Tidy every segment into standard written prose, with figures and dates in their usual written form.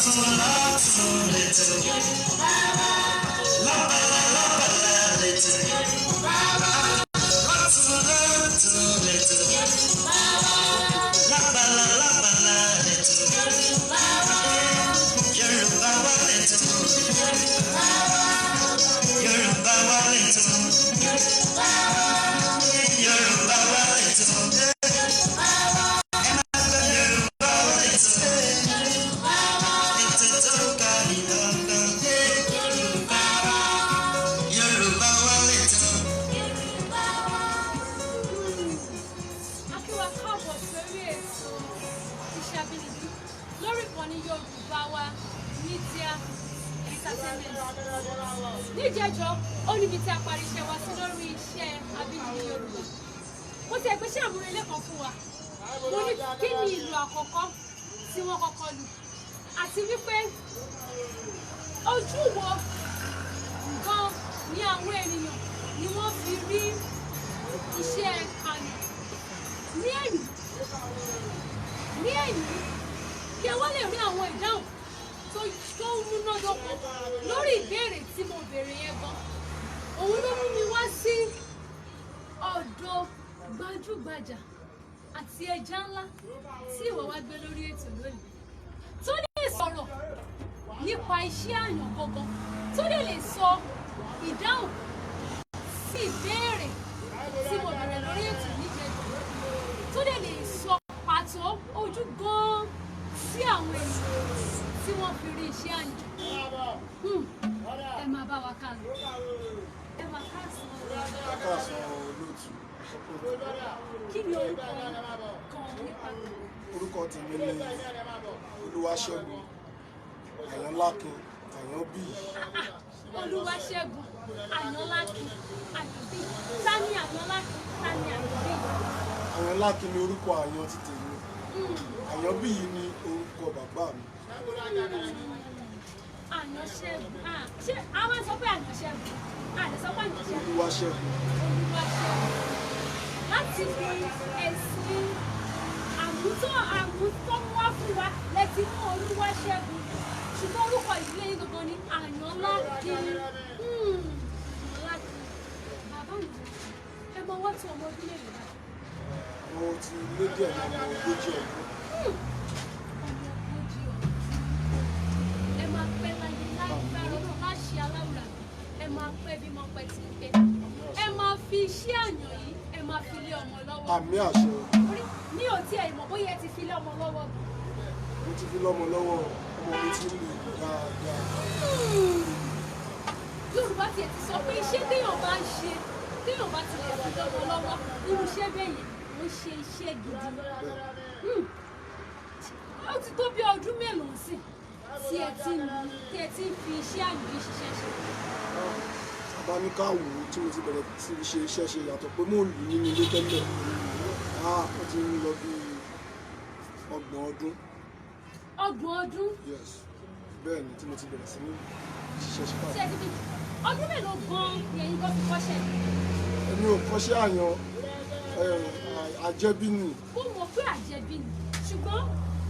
Lọ́tún lọ́tún lẹ́tọ̀. Lábala lábala lẹ́tọ̀. Lọ́tún lọ́tún lẹ́tọ̀. Lábala lábala lẹ́tọ̀. Yorùbá wa lẹ́tọ̀. Yorùbá wa lẹ́tọ̀. Yorùbá wa lẹ́tọ̀. Ẹ máa gbọ́ Yorùbá wa lẹ́tọ̀. Ètò tó kárí lọ́gbọ̀n. Yorùbá wa lẹ́tọ̀. A kí wa káàbọ̀ sórí ètò Iṣẹ́ Abínibí lórí ìkànnì Yorùbá Wa Media Entertainment. Níjẹjọ, ó níbi tí a parí iṣẹ́ wa sí lórí Iṣẹ́ Abínibí Yorùbá. Mo ti ẹgbẹ́ iṣẹ́ àmúrelé kan fún wa. Mo ní kí ni ìlù àkọ́kọ́ tí wọ́n kọ́kọ́ lù, àti wípé ojú wo gan ni àwọn ènìyàn ni wọ́n fi rí iṣẹ́ àyàn ní ẹ̀yìn ní ẹ̀yìn, kí ẹ wá lè rí àwọn ìdáhùn tó múnádóko lórí ìbéèrè tí mo béèrè yẹn gan. Òun ló mú mi wá sí ọ̀dọ̀ gbajúgbajà àti ẹja ńlá tí ìwọ wá gbé lórí ètò lónìí, tó lè sọ̀rọ̀ nípa iṣẹ́ àyàn gangan, tó lè sọ ìdáhùn sí ìbéèrè tí mo béèrè lórí ètò níjẹ̀jọ́, tó lè sọ pàtó ojú gan-an sí àwọn ènìyàn tí wọ́n fi rí iṣẹ́ àyàn. Ẹ máa bá wa ká lọ. Ẹ máa káàsán. Káàsán, olóòtú. Kí ni orúkọ yín gan ní pàtó? Orúkọ tèmi ni Olúwaṣẹ́gun Àyànlákin Àyànbíyì. Olúwaṣẹ́gun Àyànlákin Àyànbíyì. Ta ni Àyànlákin? Ta ni Àyànbíyì? Àyànlákin ni orúkọ àyàn ti tèmi. Àyànbíyì ni orúkọ bàbá mi. Àyànṣẹ́gun. Ah, ṣé a máa ń sọ pé Àyànṣẹ́gun? A lè sọ pé Àyànṣẹ́gun. Olúwaṣẹ́gun. Olúwaṣẹ́gun. Láti fi ẹ̀sìn àmútọ́ àmútọ́múwá fún wa lẹ́tí mú Olúwaṣẹ́gun, ṣùgbọ́n orúkọ ìdílé yín gangan ni Àyànlákin. Àyànlákin. Bàbá mi, ẹ mọ wọ́n tí ọmọ ọdún mélòó báyìí? Mo ti lé díẹ̀ ní ọmọ 40 ọdún. Ọmọ 40 ọdún. Ẹ máa pẹ́ láyé lágbára Ọlọ́run láṣẹ aláwùrà. Ẹ máa pẹ́ bí mo pẹ́ ti ń pẹ́. Ẹ máa fi iṣẹ́ àyàn yìí, ẹ máa fi lé ọmọ lọ́wọ́. Àmín, àṣẹ. Orí ní ò tí ẹ mọ̀ bóyá ẹ ti fi lé ọmọ lọ́wọ́ gan. Mo ti fi lọ́mọ lọ́wọ́. Ọmọ mi ti ń lù dáadáa. Yorùbá tiẹ̀ ti sọ pé iṣẹ́ téèyàn bá ń ṣe, téèyàn bá ti lè fi lọ́mọ lọ́wọ́, irú iṣẹ́ bẹ́ẹ̀ yẹn ó ṣe iṣẹ́ gidi. Ó ti tó bí ọdún mélòó sí tí ẹ ti ń fi iṣẹ́ àyàn yìí ṣiṣẹ́ ṣe? Bá ní ká wò ó, tí mo ti bẹ̀rẹ̀ sí í ṣe iṣẹ́ ṣe, yàtọ̀ pé mò ń lù nínú ilé tẹ́lẹ̀, ó ti ń lọ bí 30 ọdún. 30 ọdún? Yes, bẹ́ẹ̀ ni, tí mo ti bẹ̀rẹ̀ sí ní ṣiṣẹ́ ṣe Tí báyìí. ẹ ti fi ọdún mélòó gan-an ni ẹ̀yin gan fi kọ́ṣẹ́? Èmi ò kọ́ṣẹ́ àyàn, àjẹbí ni. Mo mọ̀ pé àjẹbí ni, ṣùgbọ́n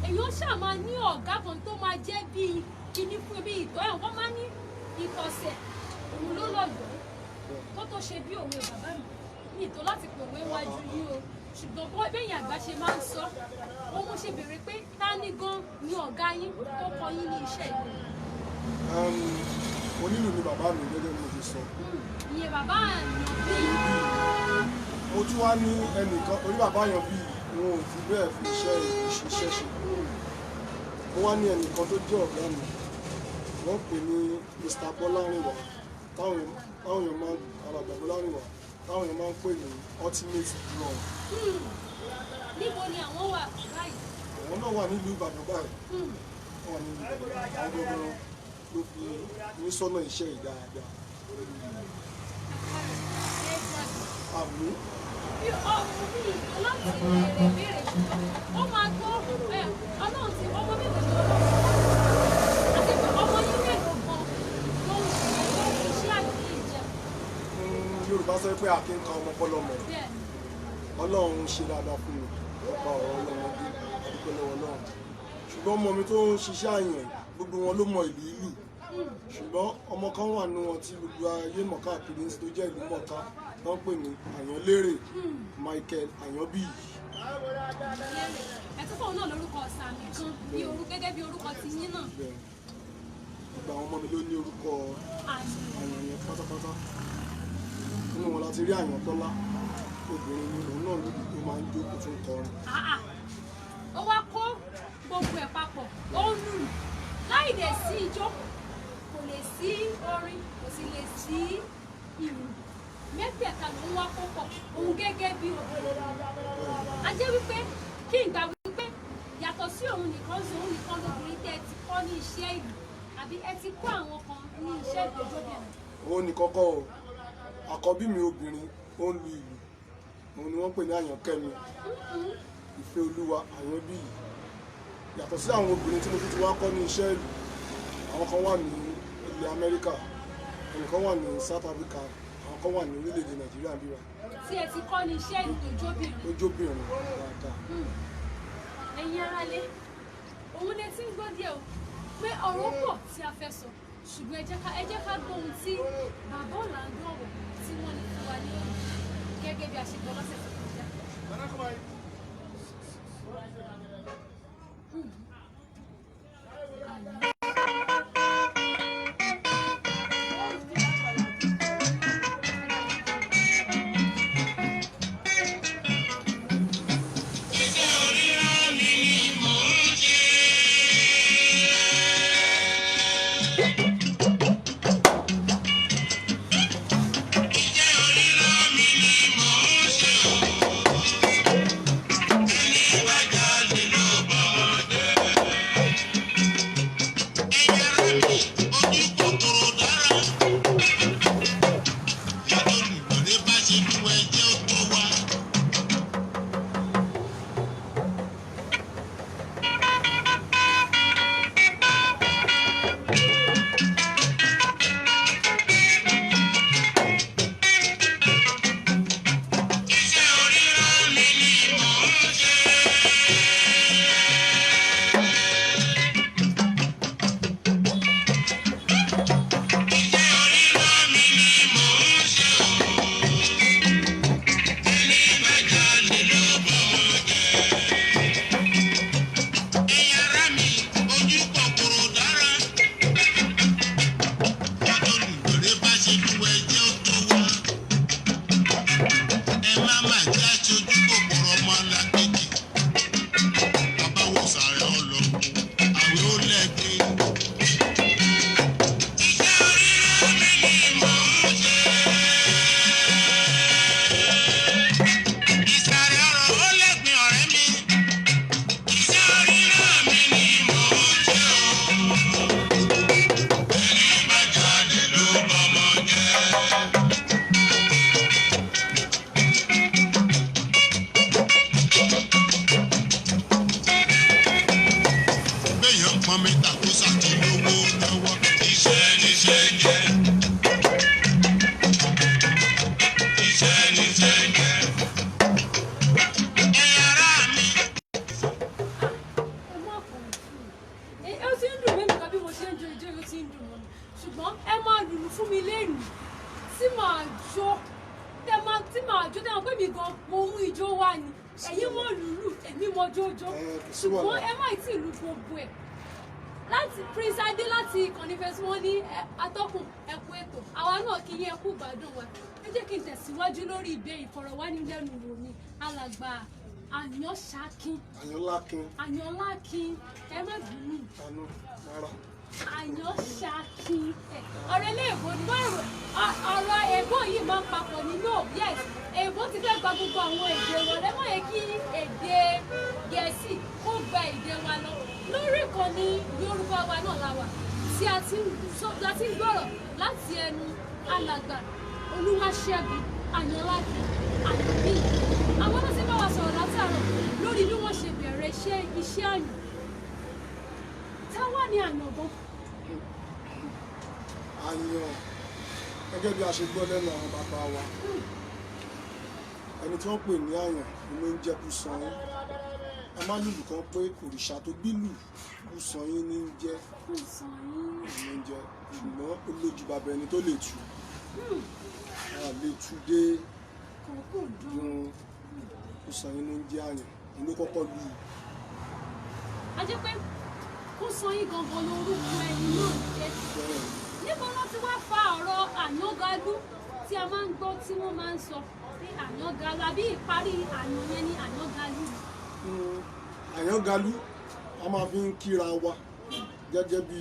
èèyàn ṣáà máa ní ọ̀gá kan tó máa jẹ́ bíi kíní fún bí ìtọ́ ẹ̀. Wọ́n máa ní ìtọ̀sẹ̀ òun ló lọ́yọ̀ọ́ tó ṣe bí òwe. Bàbá mi ní ìtọ́ láti pòwe wájú yín o, ṣùgbọ́n bó bẹ́yìn àgbà ṣe máa ń sọ ó, mo ṣe béèrè pé ta ni gan ni ọ̀gá yín tó kọ́ yín ní iṣẹ́ yìí? Onílù ni bàbá mi, gẹ́gẹ́ bí mo ti sọ. Ìyẹn bàbá àyàn bíi. Mo tún wá ní ẹnìkan orí bàbá yàn bíi wọn ò fi bẹ́ẹ̀ fi iṣẹ́ ṣe. Mo wá ní ẹnìkan tó jẹ́ ọ̀gá mi, wọ́n pè ní Mr. Bọ́lárìnwá, táwọn èèyàn máa ń, alàgbà Bọ́lárìnwá, táwọn èèyàn máa ń pè ní Ultimate Drum. Níbo ni àwọn wà báyìí? Àwọn náà wà nílùú Ìbàdàn báyìí. Wọ́n wà nílùú Ìbàdàn. Àwọn gbogbo ló fi ní sọ́nà iṣẹ́ yìí dáadáa. Ẹ dàgbà. Àmín. Bí ọmọ mi láti béèrè béèrè, ṣùgbọ́n ó máa tó ẹ. Ọlọ́run ti ọmọ mélòó ni Ọlọ́run, àti pé ọmọ yín mélòó gan ló ń ṣe, ló ń fi iṣẹ́ àgbẹ̀ yìí jẹun? Yorùbá sọ pé a kì í ka ọmọ kọ́lọ́mọ. Bẹ́ẹ̀ ni. Ọlọ́run ṣe dáadáa fún mi nípa ọ̀rọ̀ ọlọ́mọdé, àdúpẹ́ lọ́wọ́ Ọlọ́run. Ṣùgbọ́n ọmọ mi tó ń ṣiṣẹ́ àyàn, gbogbo wọn ló mọ ìlú ìlú, ṣùgbọ́n ọmọ kan wà nínú wọn tí gbogbo ayé mọ̀ káàkiri tó jẹ́ ìlú mọ̀ká tó ń pè ní Àyànlérè Michael Àyànbíyì. Ẹ tún fóun náà lórúkọ sàmì kan bí orú gẹ́gẹ́ bí orúkọ ti yín náà. Bẹ́ẹ̀, gbogbo àwọn ọmọ mi ló ní orúkọ Àyàn. àyàn yẹn pátápátá. Nínú wọn láti rí Àyàntọ́lá, obìnrin ni òun náà, lóbi tó máa ń jó, kó tún kọrin. Àà, ó wá kó gbogbo ẹ̀ papọ̀, ó ń lùlù. Láì dẹ̀ sí ijó, kò lè sí orin, kò sì lè sí ìlù. Mẹ́tẹ̀ẹ̀ta ló ń wá kó pọ̀ òun gẹ́gẹ́ bí obìnrin. A jẹ́ wípé kí n gbà wípé yàtọ̀ sí òun nìkan sí òun nìkan lóbìnrin tẹ́ ẹ ti kọ́ ní iṣẹ́ ìlú, àbí ẹ ti kọ́ àwọn kan ní iṣẹ́ ìgbẹ́jọ́bìnrin? Òun ní kọ́kọ́ o. Àkọ́bí mi obìnrin, ó ń lu ìlù, òun ni wọ́n pè ní Àyànkẹ́mi Ìfẹ́ Olúwa Àyànbíyì. Yàtọ̀ sí àwọn obìnrin tí mo tún ti wá kọ́ ní iṣẹ́ ìlú, àwọn kan wà ní ilẹ̀ Amẹ́ríkà, ẹnìkan wà ní South Africa, àwọn kan wà ní orílẹ̀-èdè Nàìjíríà bíbá. Tí ẹ ti kọ́ ní iṣẹ́ ìgbẹ́jọ́bìnrin. Tó jóbìnrin dáadáa. Ẹ̀yin aráalé, òun lè ti ń gbọ́ díẹ̀ o pé ọ̀rọ̀ pọ̀ tí a fẹ́ sọ, ṣùgbọ́n ẹ jẹ́ ká gbọ́ ohun tí bàbá Orlando Owoh tí wọ́n ní fún wa ní òní gẹ́gẹ́ bí a ṣe gbọ́ lọ́sẹ̀ tó kọjá. Iṣẹ́ oríran mi ni mò ń ṣe. Iṣẹ́ oríran mi ni mò ń ṣe o. Ẹni bá jalè ló bọ́mọ jẹ́. Ẹ̀yin ará mi, ojú kòkòrò dára. Nítorí ìwọlé bá ṣe fún ẹ jẹ́ ó tó wá. Iṣẹ́ oríran mi ni mò ń ṣe. Iṣẹ́ oríran mi ni mò ń ṣe o. Ẹni bá jalè ló bọ́mọ jẹ́. Ẹ̀yin ará mi, ojú kòkòrò dára. Nítorí ìwéré bá ṣe fún ẹ jẹ́ ó tó wá. Ẹ má má jẹ́ aṣojú kòkòrò ọmọ làkejì. Bàbá wo sàrẹ̀ ọlọ́run, àwẹ̀ ó lẹ́gbẹ̀ẹ́. Iṣẹ́ oríran mi ni mò ń ṣe. Ìsàrẹ̀ ọ̀rọ̀ ó lẹ́gbìn ọ̀rẹ́ mi. Iṣẹ́ oríran mi ni mò ń ṣe o. Ẹni bá jalè ló bọ́mọ jẹ́. Béèyàn pọn mi tàkúsà tí lówó lọ́wọ́. Iṣẹ́ níṣẹ́ jẹ́. Iṣẹ́ níṣẹ́ jẹ́. Ẹ̀yin ará mi. Ẹ má kàn jù ẹ, ó ti ń dùn mí nìkan bí mo ṣe ń jó ijó yìí, ó ti ń dùn mọ́ mi, ṣùgbọ́n ẹ máa lùlù fún mi lẹ́nu tí màá jó tẹ máa tí màá jó tẹ máa pé mi gan mo mú ijó wá ni, ẹ̀yin mọ̀ lùlù, èmi mọ̀ jójó. Ẹ, kò sí Ṣùgbọ́n wàhálà. ẹ má tí ì lu gbogbo ẹ̀. Láti Prince Adé láti ìkànnì Facebook, wọn ní atọ́kùn, ẹ kú ètò, àwa náà kí yín, ẹ kú gbádùn wa. Ẹ jẹ́ kí n tẹ̀síwájú lórí ìbéèrè ìfọ̀rọ̀wánilẹ́nuwò mi, alàgbà Àyànṣákin. Àyànlákin. Àyànlákin, ẹ má bínú. Àánú rárá. Àyànṣákin. Ọ̀rọ̀ eléèbó ni wọ́n rò, ọ̀rọ̀ èèbó yìí máa ń papọ̀ nínú. Yes, èèbó ti fẹ́ gba gbogbo àwọn èdè wọn lẹ́mọ̀ yẹ kí èdè Gẹ̀ẹ́sì kó gba èdè wa lọ. Lórí ìkànnì Yorùbá wa náà la wà tí a ti ń gbọ́rọ̀ láti ẹnu alàgbà Olúwaṣẹ́gun Àyànlákin Àyànbíyì. Àwọn náà ti bá wa sọ̀rọ̀ látàárọ̀ lórí bí wọ́n ṣe bẹ̀rẹ̀ iṣẹ́ àyàn. Táwa ni àyànbọn? Àyàn, gẹ́gẹ́ bí a ṣe gbọ́ lẹ́nu àwọn bàbá wa, ẹni tí wọ́n pè ní àyàn ni ló ń jẹ́ kú san. A máa lùlù kan pé òrìṣà tó bílù Kúsànyín ní í jẹ́. Kúsànyín. Ní í jẹ́, ṣùgbọ́n ó lójú bàbá ẹni tó lè tú. A lè tú dé Kòkó dùn. dùn. Kúsànyín ló ń jẹ́ àyàn, òun ló kọ́kọ́ lù ú. A jẹ́ pé Kúsànyín gangan lorúkọ ẹni náà jẹ́. Bẹ́ẹ̀ ni. Níbo ló ti wá fa ọ̀rọ̀ àyángalú tí a máa ń gbọ́ tí wọ́n máa ń sọ pé àyángalú, àbí ìparí àyàn yẹn ní àyángalú? Àyángalú a máa fi ń kíra wa gẹ́gẹ́ bí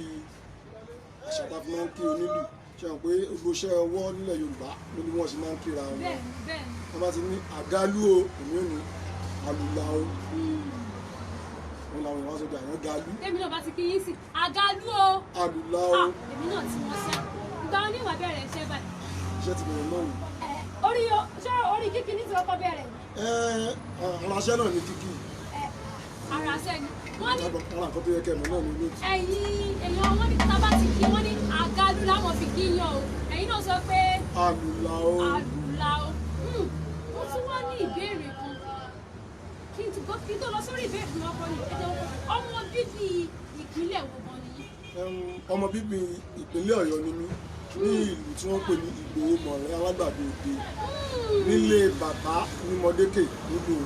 àṣà tá a fi máa ń kí onílù. Ṣe hàn pé gbogbo iṣẹ́ ọwọ́ nílẹ̀ Yorùbá ló ní wọ́n ṣe máa ń kíra wọn. Bẹ́ẹ̀ ni, bẹ́ẹ̀ ni. Wọ́n bá ti ní àgálú o, èmi ò ní àlùlà o, wọn làwọn èèyàn wá sọ pé àyángalú. Tèmi náà bá ti kí yín sí àgálú o. Àlùlà o. Ah, èmi náà tí wọ́n sẹ́ ìgbà oníwà bẹ̀rẹ̀ iṣẹ́ báyìí. Iṣẹ́ ti bẹ̀rẹ̀ náà nù. Orí ṣé orí kíkí ní ti kọ́kọ́ bẹ̀rẹ̀? Ẹ ara iṣẹ́ náà ní kíkì. Ara ṣẹ́ ni wọ́n ní. Ara nǹkan tó yẹ kẹ́ mọ̀ náà ní olóòtú. Ẹ̀yin èèyàn, wọ́n ní tá bá ti kí wọ́n ní àgálú láwọn fi kí yan o, ẹ̀yin náà sọ pé àlùlà o. Àlùlà o. Mo tún wá ní ìbéèrè kan kí n kí n tó lọ sórí ìbéèrè tí wọ́n kọ́ ni. Ẹ jẹ́ ọmọ bíbí ìpínlẹ̀ wo gan ni yín? Ọmọ bíbí ìpínlẹ̀ Ọ̀yọ́ ni mí, ní ìlú tí wọ́n pè ní Ìgbòho Mọ̀rẹ́ Alágbàdo Òde, nílé bàbá ní Mọ̀dékè nígbòho.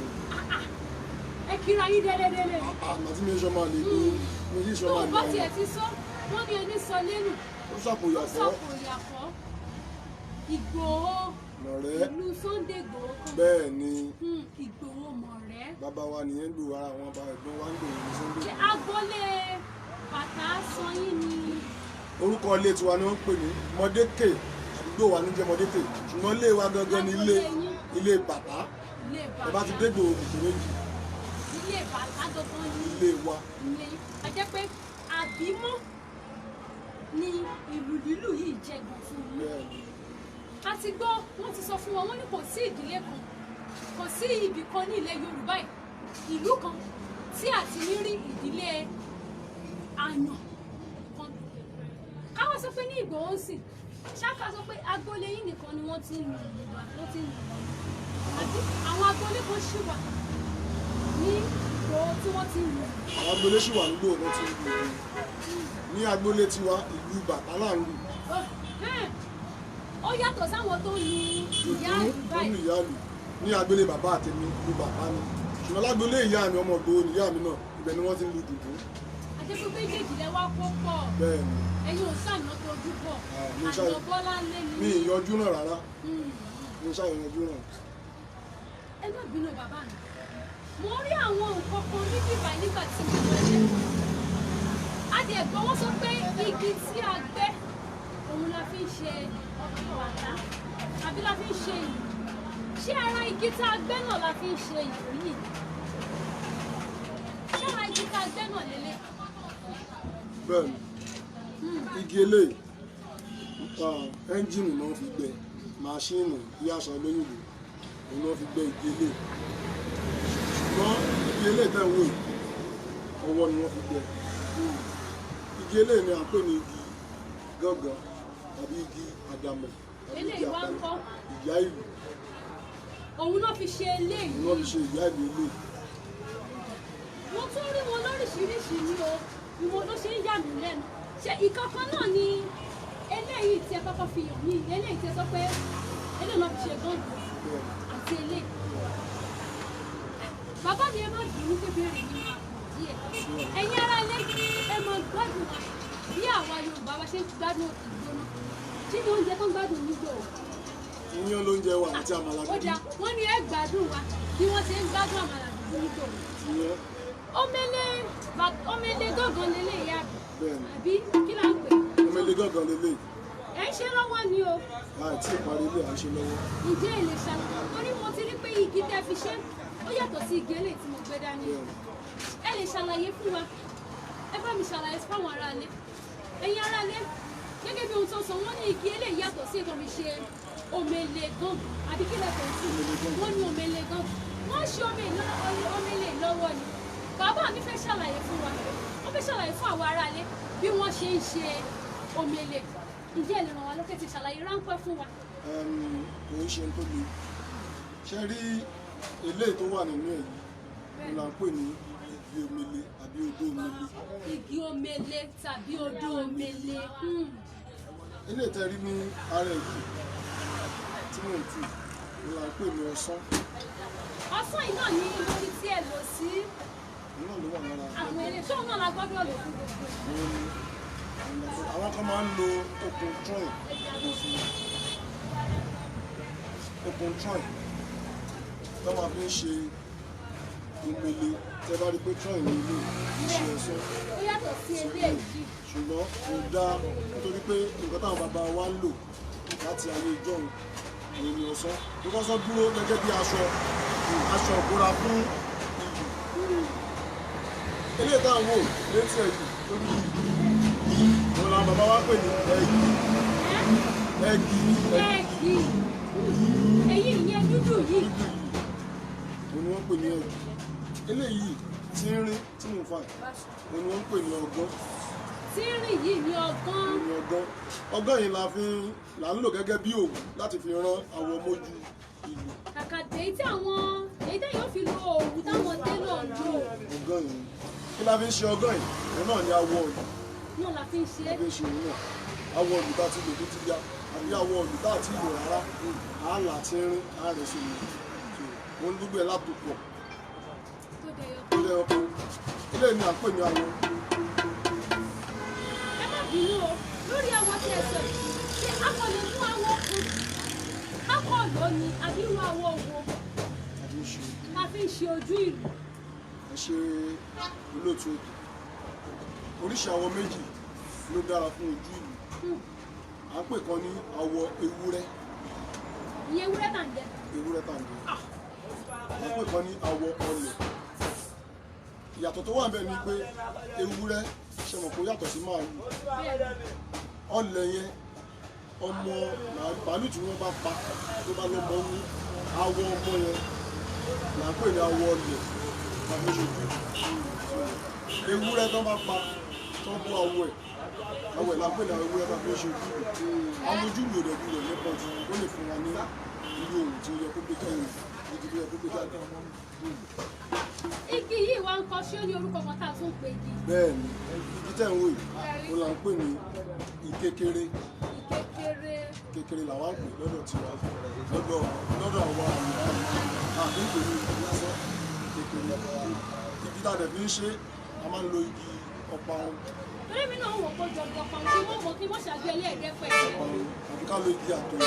Ẹ kíra yín délédélé. Àmọ́ tí mi ń sọmọ àlè Ìgbòho mi yí Tó sọmọ o àlè bá àwọn. tiẹ̀ ti sọ, wọ́n ní ẹni sọ lẹ́nu Ó ó sàpòyàfọ́. sọ̀kò ìyàfọ́ Ìgbòho. Mọ̀rẹ́. Ìlú Sunday Ìgbòho kan. Bẹ́ẹ̀ ni. Ìgbòho Mọ̀rẹ́. Bàbá wa nìyẹn ń gbòho, ara àwọn bàbá ẹ̀gbọ́n wa ń gbòho ní Sunday. Ṣé agboolé bàtà sọyìn ni? Orúkọ ilé tiwa ni wọ́n ń pè ní Mọ̀dékè, àdúgbò wa ní jẹ́ Mọ̀dékè, ṣùgbọ́n ilé wa gangan ni ilé Agboolé yín. Ilé bàbá. Ilé Ẹ bá ti bàtà. dé Ìgbòho kòtò méjì. Ilé bàtà gangan ni. Ilé wa. Ilé a jẹ́ pé àbímọ́ ni ìlú lílù yìí jẹ́ gan fún yín. Bẹ́ẹ̀ ni. A ti gbọ́, wọ́n ti sọ fún wọn, wọ́n ní kò sí ìdílé kan, kò sí ibì kan ní ilẹ̀ Yorùbá yìí, ìlú kan tí a ti ní rí ìdílé àyàn kan. Káwọn sọ pé ní Ìgbòho ń sìn ṣáká sọ pé agboolé yìí nìkan ni wọ́n ti ń lu ìlú wa, wọ́n ti ń lu ìlú, àbí àwọn agboolé kan ṣì wà ní Ìgbòho tí wọ́n ti ń lu? Àwọn agboolé ṣì wà nígbò wọn ti ń lu ìlú. Ní agboolé tiwa, ìlú bàtà là ń lù. Ó yàtọ̀ sáwọn tó lu ìyá ìlú Tó ń lu báyìí. Ìyá lù ní agboolé bàbá àtẹ̀mí, ìlú bàbá ni, ṣùgbọ́n lágboolé ìyá mi, ọmọ Ìgbòho ni ìyá mi náà, ibẹ̀ ni wọ́n ti ń lu dùndún. Àti pé méjèèjì lẹ wá kó pọ̀. Bẹ́ẹ̀ ni. Ẹ̀yin ò sànà tójú bọ̀. Ah, mi àná Bọ́lá ńlé ni. Mi ìyọjú náà rárá, mi ṣàyànjú náà. Ẹ má bínú bàbá mi, mo rí àwọn nǹkan kan ní bíbá nígbà tí mo wọlé. A dẹ̀ gbọ́ wọ́n sọ pé igi tí a gbẹ́ òun la fi ń ṣe bàtà àbí la fi ń ṣe ìlù. Ṣé ara igi tá a gbẹ́ náà la fi ń ṣe ìlù yìí? Ṣé ara igi tá a gbẹ́ náà lélẹ̀? Bẹ́ẹ̀ ni, igi eléyìí, ẹ́ńjìnì náà fi gbẹ́, máṣíìnì bí àṣà olóyìnbó òun náà fi gbẹ́ igi eléyìí, ṣùgbọ́n igi eléyìí tẹ̀ ń wò yìí, ọwọ́ ni wọ́n fi gbẹ́. Igi eléyìí ni à ń pè ní igi gángan tàbí igi àdàmọ̀ tàbí igi Eléyìí wá ń àpẹẹrẹ kọ́? Ìyá ìlú. Òun náà fi ṣe eléyìí? Òun náà fi ṣe ìyá ìlú eléyìí. Mo tún rí wọn lóríṣiríṣi ní o, ìwọ ló ṣe ń yà mí lẹ́nu. Ṣé ìkankan náà ni eléyìí tí ẹ kọ́kọ́ fi hàn mí, eléyìí tí ẹ sọ pé eléyìí náà fi ṣe gángan Bẹ́ẹ̀ ni. àti eléyìí? Bàbá mi, ẹ má bínú pé béèrè mi máa pọ̀ díẹ̀. Ẹ̀yin ará ilé, ẹ máa gbádùn wa bí àwa Yorùbá wa ṣe ń gbádùn ìgbóná. Kí ni oúnjẹ tó ń gbádùn nígbò? Iyán ló ń jẹ wa àti àmàlà Ó dúdú. dáa, wọ́n ní ẹ gbádùn wa bí wọ́n ṣe ń gbádùn àmàlà dúdú nígbò. Iyán. Omele omele gángan lélẹ̀ ìyá Bẹ́ẹ̀ ni. àbí kí là ń pè? Omele gángan lélẹ̀. Ẹ ń ṣe lọ́wọ́ ni o. Àti ìparí ilé à ń ṣe lọ́wọ́. Ǹjẹ́ ẹ lè ṣàlàyé, torí mo ti rí pé igi tẹ́ fi ṣe ó yàtọ̀ sí igi eléyìí tí mo gbé dání. Bẹ́ẹ̀ ni. Ẹ lè ṣàlàyé fún wa? Ẹ bá mi ṣàlàyé fáwọn aráalé. Ẹ̀yin aráalé, gẹ́gẹ́ bí ohun tó sọ, wọ́n ní igi eléyìí yàtọ̀ sí ètò mi ṣe omele gángan, àbí kí lẹ pè sí? Wọ́n ní omele gángan, wọ́n ṣe omele lọ́wọ́ ni. Bàbá mi fẹ́ ṣàlàyé fún wa, wọ́n fẹ́ ṣàlàyé fún àwọn aráalé bí wọ́n ṣe ń ṣe omele. Ǹjẹ́ ẹ lè ràn wá lókè ti ṣàlàyé ráńpẹ́ fún wa? Kò ń ṣe tó le. Ṣe rí eléyìí tó wà nínú ẹ̀ yìí, òun là ń pè ní igi omele àbí odó omele. Igi omele tàbí odó omele. Ilé ìtẹ́rí ní ara ẹ̀ yìí tí mò ń tù ní là ń pè ní ọsán. Ọsán yìí náà ní lórí tí ẹ lò sí Òun náà ló wà lára. Àwọn eré tóun náà la gbọ́dọ̀ lò fún gbogbo ẹ̀. Òun ni àwọn kan máa ń lo okùn troy, okùn troy tó máa fi ń ṣe omele. Tẹ́ bá rí pé troy ní ilé kì í ṣe ọsán. Ó yàtọ̀ sí eléyìí. Ṣùgbọ́n kò dáa nítorí pé nǹkan táwọn bàbá wa ń lò láti ayé ìjọ́un òun ni ọsán. Because dúró gẹ́gẹ́ bí aṣọ ìbora fún ìlú. Eléyìí táwọn wò létí ẹ̀yìn lórí yìí, òun làwọn bàbá wa pè ní ẹ̀gì. Ẹ̀gì. Ẹ̀gì. Èyí ìyẹn dúdú yìí. Dúdú yìí, òun ni wọ́n pè ní ẹ̀gì. Eléyìí tí ń rín tí mò ń fà yìí, òun ni wọ́n pè ní ọgán. Tí ń rìn yìí ní ọgán. Òun ni ọgán. Ọgán yìí la fi ń là ń lò gẹ́gẹ́ bí òwú láti fi rán awọ mójú ìlú. Kàkà dé tí àwọn èyí tẹ́yìn ó fi lo òwú táwọn télọ̀ ń lò. Ọgán yìí kí la fi ń ṣe ọgán yìí? Òun náà ni awọ ìlú. Náà la fi ń ṣe. La fi ń ṣe òun náà. Awọ ìlú tá a ti lò tó ti ya àbí awọ ìlú tá a ti lò rárá, á là ti rín á rẹ̀ sí i. Òun gbogbo ẹ̀ látòpọ̀ tó dẹyọ. Tó dẹyọ kan. Eléyìí ni à ń pè ní awọ. Ẹ má bínú o, lórí awọ tí ẹ sọ yìí, ṣé a kò lè mú awọ kan a kò lò ní àbí irú awọ wo Àti ń ṣe la fi ń ṣe ojú ìlú? Ẹ ṣe olóòtú ètò. Oríṣi awọ méjì ló dára fún ojú ìlú. À ń pè kan ní awọ ewúrẹ́. Ìyẹn ewúrẹ́ tà ń jẹ. Ewúrẹ́ tà ń jẹ. À ń pè kan ní awọ ọlẹ̀. Ìyàtọ̀ tó wà níbẹ̀ ni pé ewúrẹ́, ṣe mọ̀ pé ó yàtọ̀ sí màálù. Bẹ́ẹ̀. Ọlẹ̀ yẹn, ọmọ màálù tí wọ́n bá pa tó bá lọ́mọ ní awọ ọmọ yẹn là ń pè ní awọ ọlẹ̀ tàbí ṣojú. Ewúrẹ́ tó bá pa tó bó awọ ẹ̀, awọ ẹ̀ là ń pè ní awọ ewúrẹ́ tàbí ṣojú. Àwọn ojú mi ò dẹ̀ gbúdọ̀ nípa ju ó lè fún wa ní irú ohun tí ó yẹ kó gbé jáde, igi tó yẹ kó gbé jáde. Igi yìí wá ń kọ, ṣé ó ní orúkọ kan tá a tún ń pè igi? Bẹ́ẹ̀ ni, igi tẹ̀ ń wò yìí, ó là ń pè ní ìkékeré. Ìkékeré. Kékeré làwa ń pè lọ́dọ̀ tiwa, lọ́dọ̀ àwa àmì àbí ń pè ní igi lásán, kékeré. Igi tá a dẹ̀ fi ń ṣe, a máa ń lo igi ọparun. Torí mi náà wò kó jọjọ kan kí wọ́n mọ̀ kí wọ́n ṣàgbé ẹlẹ́ẹ̀dẹ́pẹ̀ẹ́. Ọparun àbí ká lo igi àtọ̀,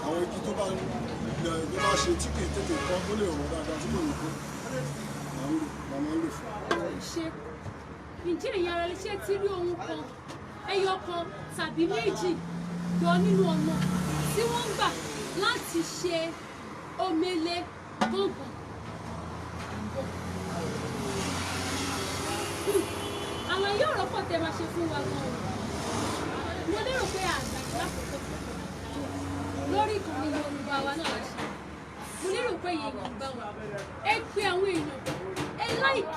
àwọn igi tó bá ṣe tí kì í tètè kán, tó lè rọ̀ dáadáa tí kò ní kú, là ń lò, là máa ń lò fún. Ṣe ǹjẹ́ ẹ̀yin ara lè ṣe ti rí ohun kan ẹyọ kan tàbí méjì yọ nínú ọ̀nà tí wọ́n ń gbà láti ṣe omele gángan? Àlàyé ọ̀rọ̀ pọ̀ tẹ́ máa ṣe fún wa gan-an. Mo lérò pé àgbà lákòókò lórí ìkànnì Yorùbá wa náà la ṣe. Mo lérò pé èèyàn ń bá wa. Ẹ pe àwọn èèyàn, ẹ like,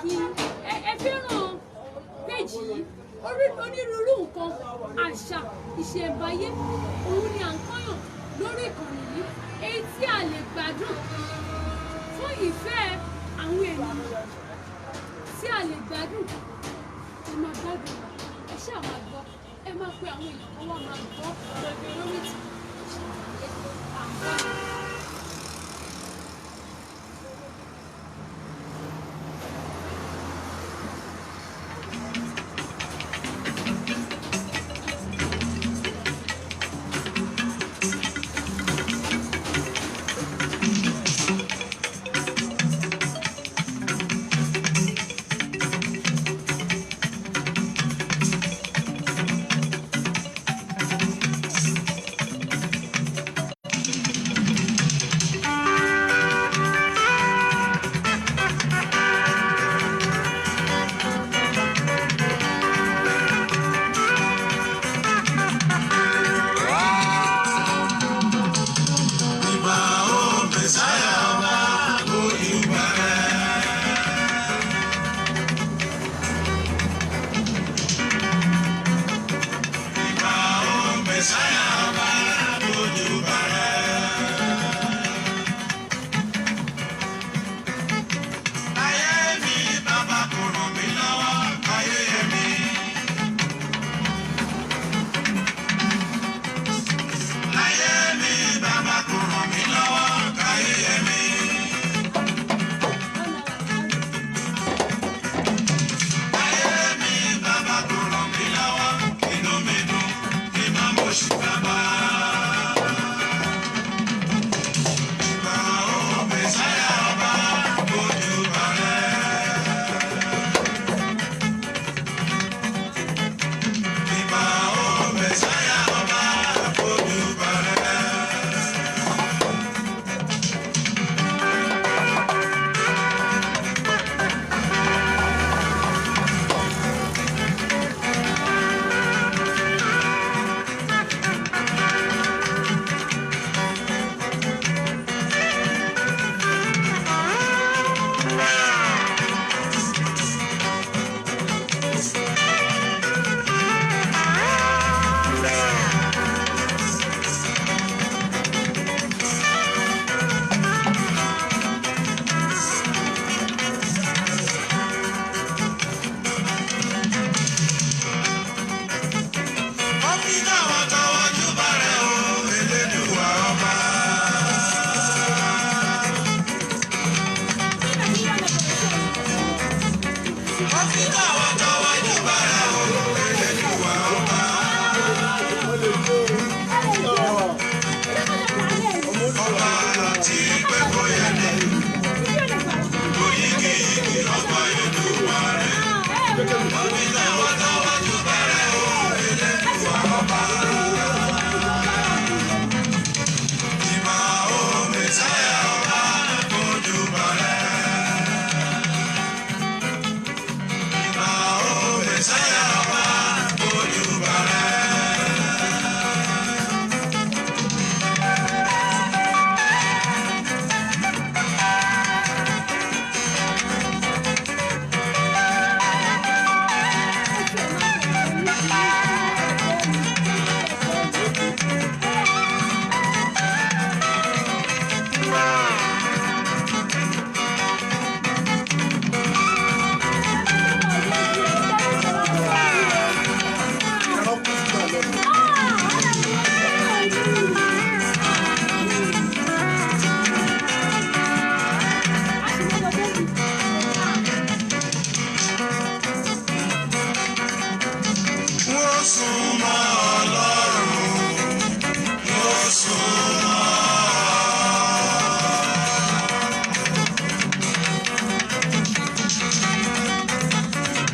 ẹ fẹ́ràn péjì yìí. Onírúurú nǹkan àṣà ìṣẹ̀ǹbáyé òun ni à ń kọ́yàn lórí ìkànnì yìí, èyí tí a lè gbádùn fún ìfẹ́ àwọn ènìyàn tí a lè gbádùn. Ẹ máa gbádùn wa, ẹ ṣáà máa gbọ́, ẹ máa pe àwọn èèyàn kan wá máa gbọ́ lórí ìtàn ìṣẹ̀ǹbáyé àǹfààní. Thank súnmọ́ Ọlọ́run, mo súnmọ́.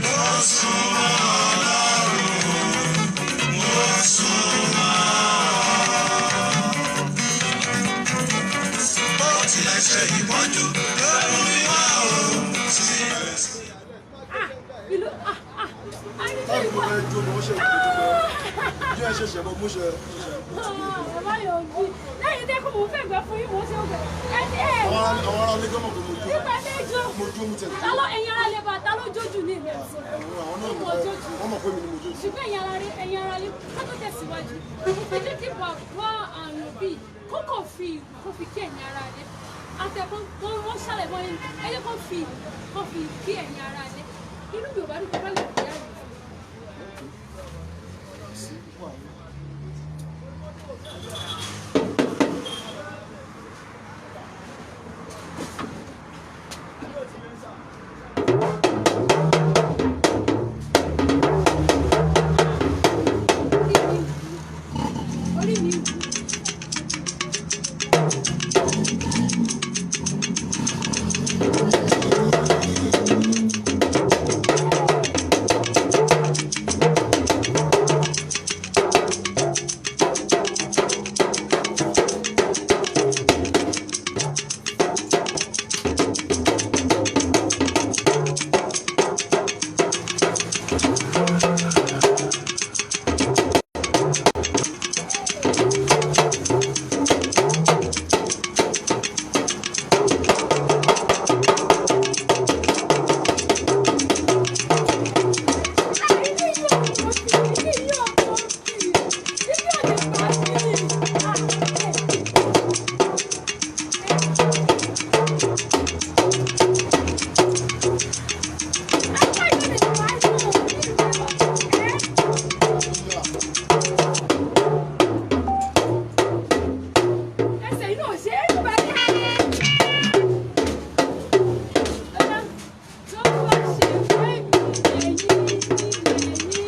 Mo súnmọ́ Ọlọ́run, mo súnmọ́. Bó tilẹ̀ ṣe ìpọ́njú ló mú mi wá o síbẹ̀. Ah, ìlú ah ah ah Táìmù mo fẹ́ jó ni wọ́n ṣe ìpè tó fẹ́ bí ẹ ṣẹ̀ṣẹ̀ bọ́ mo ṣe ṣẹ̀ṣẹ̀. Bàbá yóò bí lẹ́yìn tẹ́kùn mò ń fẹ́ gbẹ́ fún yín, mò ń ṣe ọgbẹ́ ẹ ti ẹ̀ Àwọn ará ilé gọ́mọ̀ pé mo jó. Nípa méjò. Mo jó, mo tẹ̀ Ta ló ẹ̀yin ara lè bá ta ló jójú ní ìlú ẹ̀sìn? Àwọn náà Mo jójú. wọ́n mọ̀ pé mi ni mo jó. Ṣùgbọ́n ẹ̀yin ara lè ká tó tẹ̀síwájú. Ẹ jẹ́ kí bàbá àrùn bíi kókò fi ìlú kó fi kí ẹ̀yin ara lé. Àtẹ̀kọ́ wọ́n ṣàlẹ̀ mọ́ ẹni ẹ jẹ́ kó fi kí ẹ̀yin ara lé. Inú mi ò bá dúpẹ́ bá lè rí àyè. Sí wàhálà. Orí mi wú. Ẹsẹ̀ inú ò ṣe é gbà ní. Ọ̀dà tó bá ṣe pé ẹ̀yìn ilẹ̀ ní.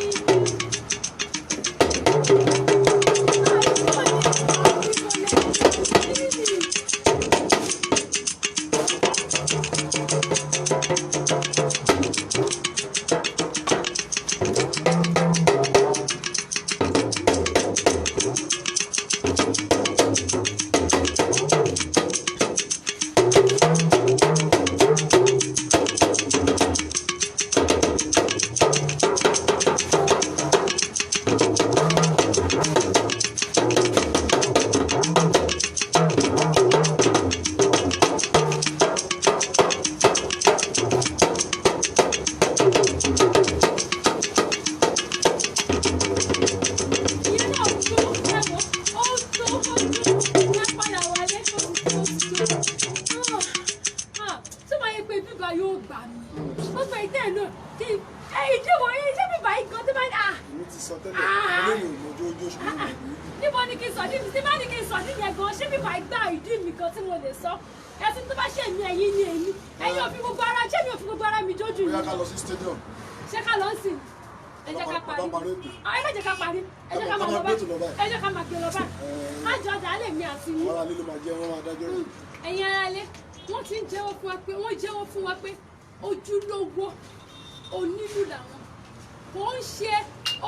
Ìyẹn náà tó ẹ̀wọ̀n, ó tó ó tó ẹ padà wálé ó ti tó ó ti tó. Ah, tó máa yẹ pé bíbá yóò gbà mí. Ó sọ ìtẹ́ ẹ̀ náà kí ẹ ìdíwọ̀ yín ṣé bíbá yìí gan tó máa ń à. Èmi ti sọ tẹ́lẹ̀, olóyìn ò mọjó ojú oṣù mi ò ní. Níbo ni kí n sọ ní tí bá ní kí n sọ ní yẹn gan ṣé bíbá yìí gbà ìdí mi gan tí mo lè sọ. Ẹ̀sìn tó bá ṣe èmi ẹ̀yin ni èmi. Ẹ̀yin ò fi gbogbo ara ṣé mi ò fi gbogbo ara mi jójú Bóyá yìí. ká lọ sí stadium. Ṣé ká lọ sí? Ẹ jẹ́ ká parí. Bàbá parí ètò. Ah, ẹ má jẹ́ ká parí. Ẹ jẹ́ ká Ká máa máa lọ gbé ètò lọ báyìí. báyìí. Ẹ jẹ́ ká máa gbé lọ báyìí. Má jọ ọjà lè mi àti yín. Àwọn ará ilé ló máa jẹ́, wọ́n máa dájọ́ rẹ̀. Ẹ̀yin ará ilé, wọ́n ti ń jẹ́wọ́ fún wa pé wọ́n jẹ́wọ́ fún wa pé ojúlówó onílù làwọn. Kò ń ṣe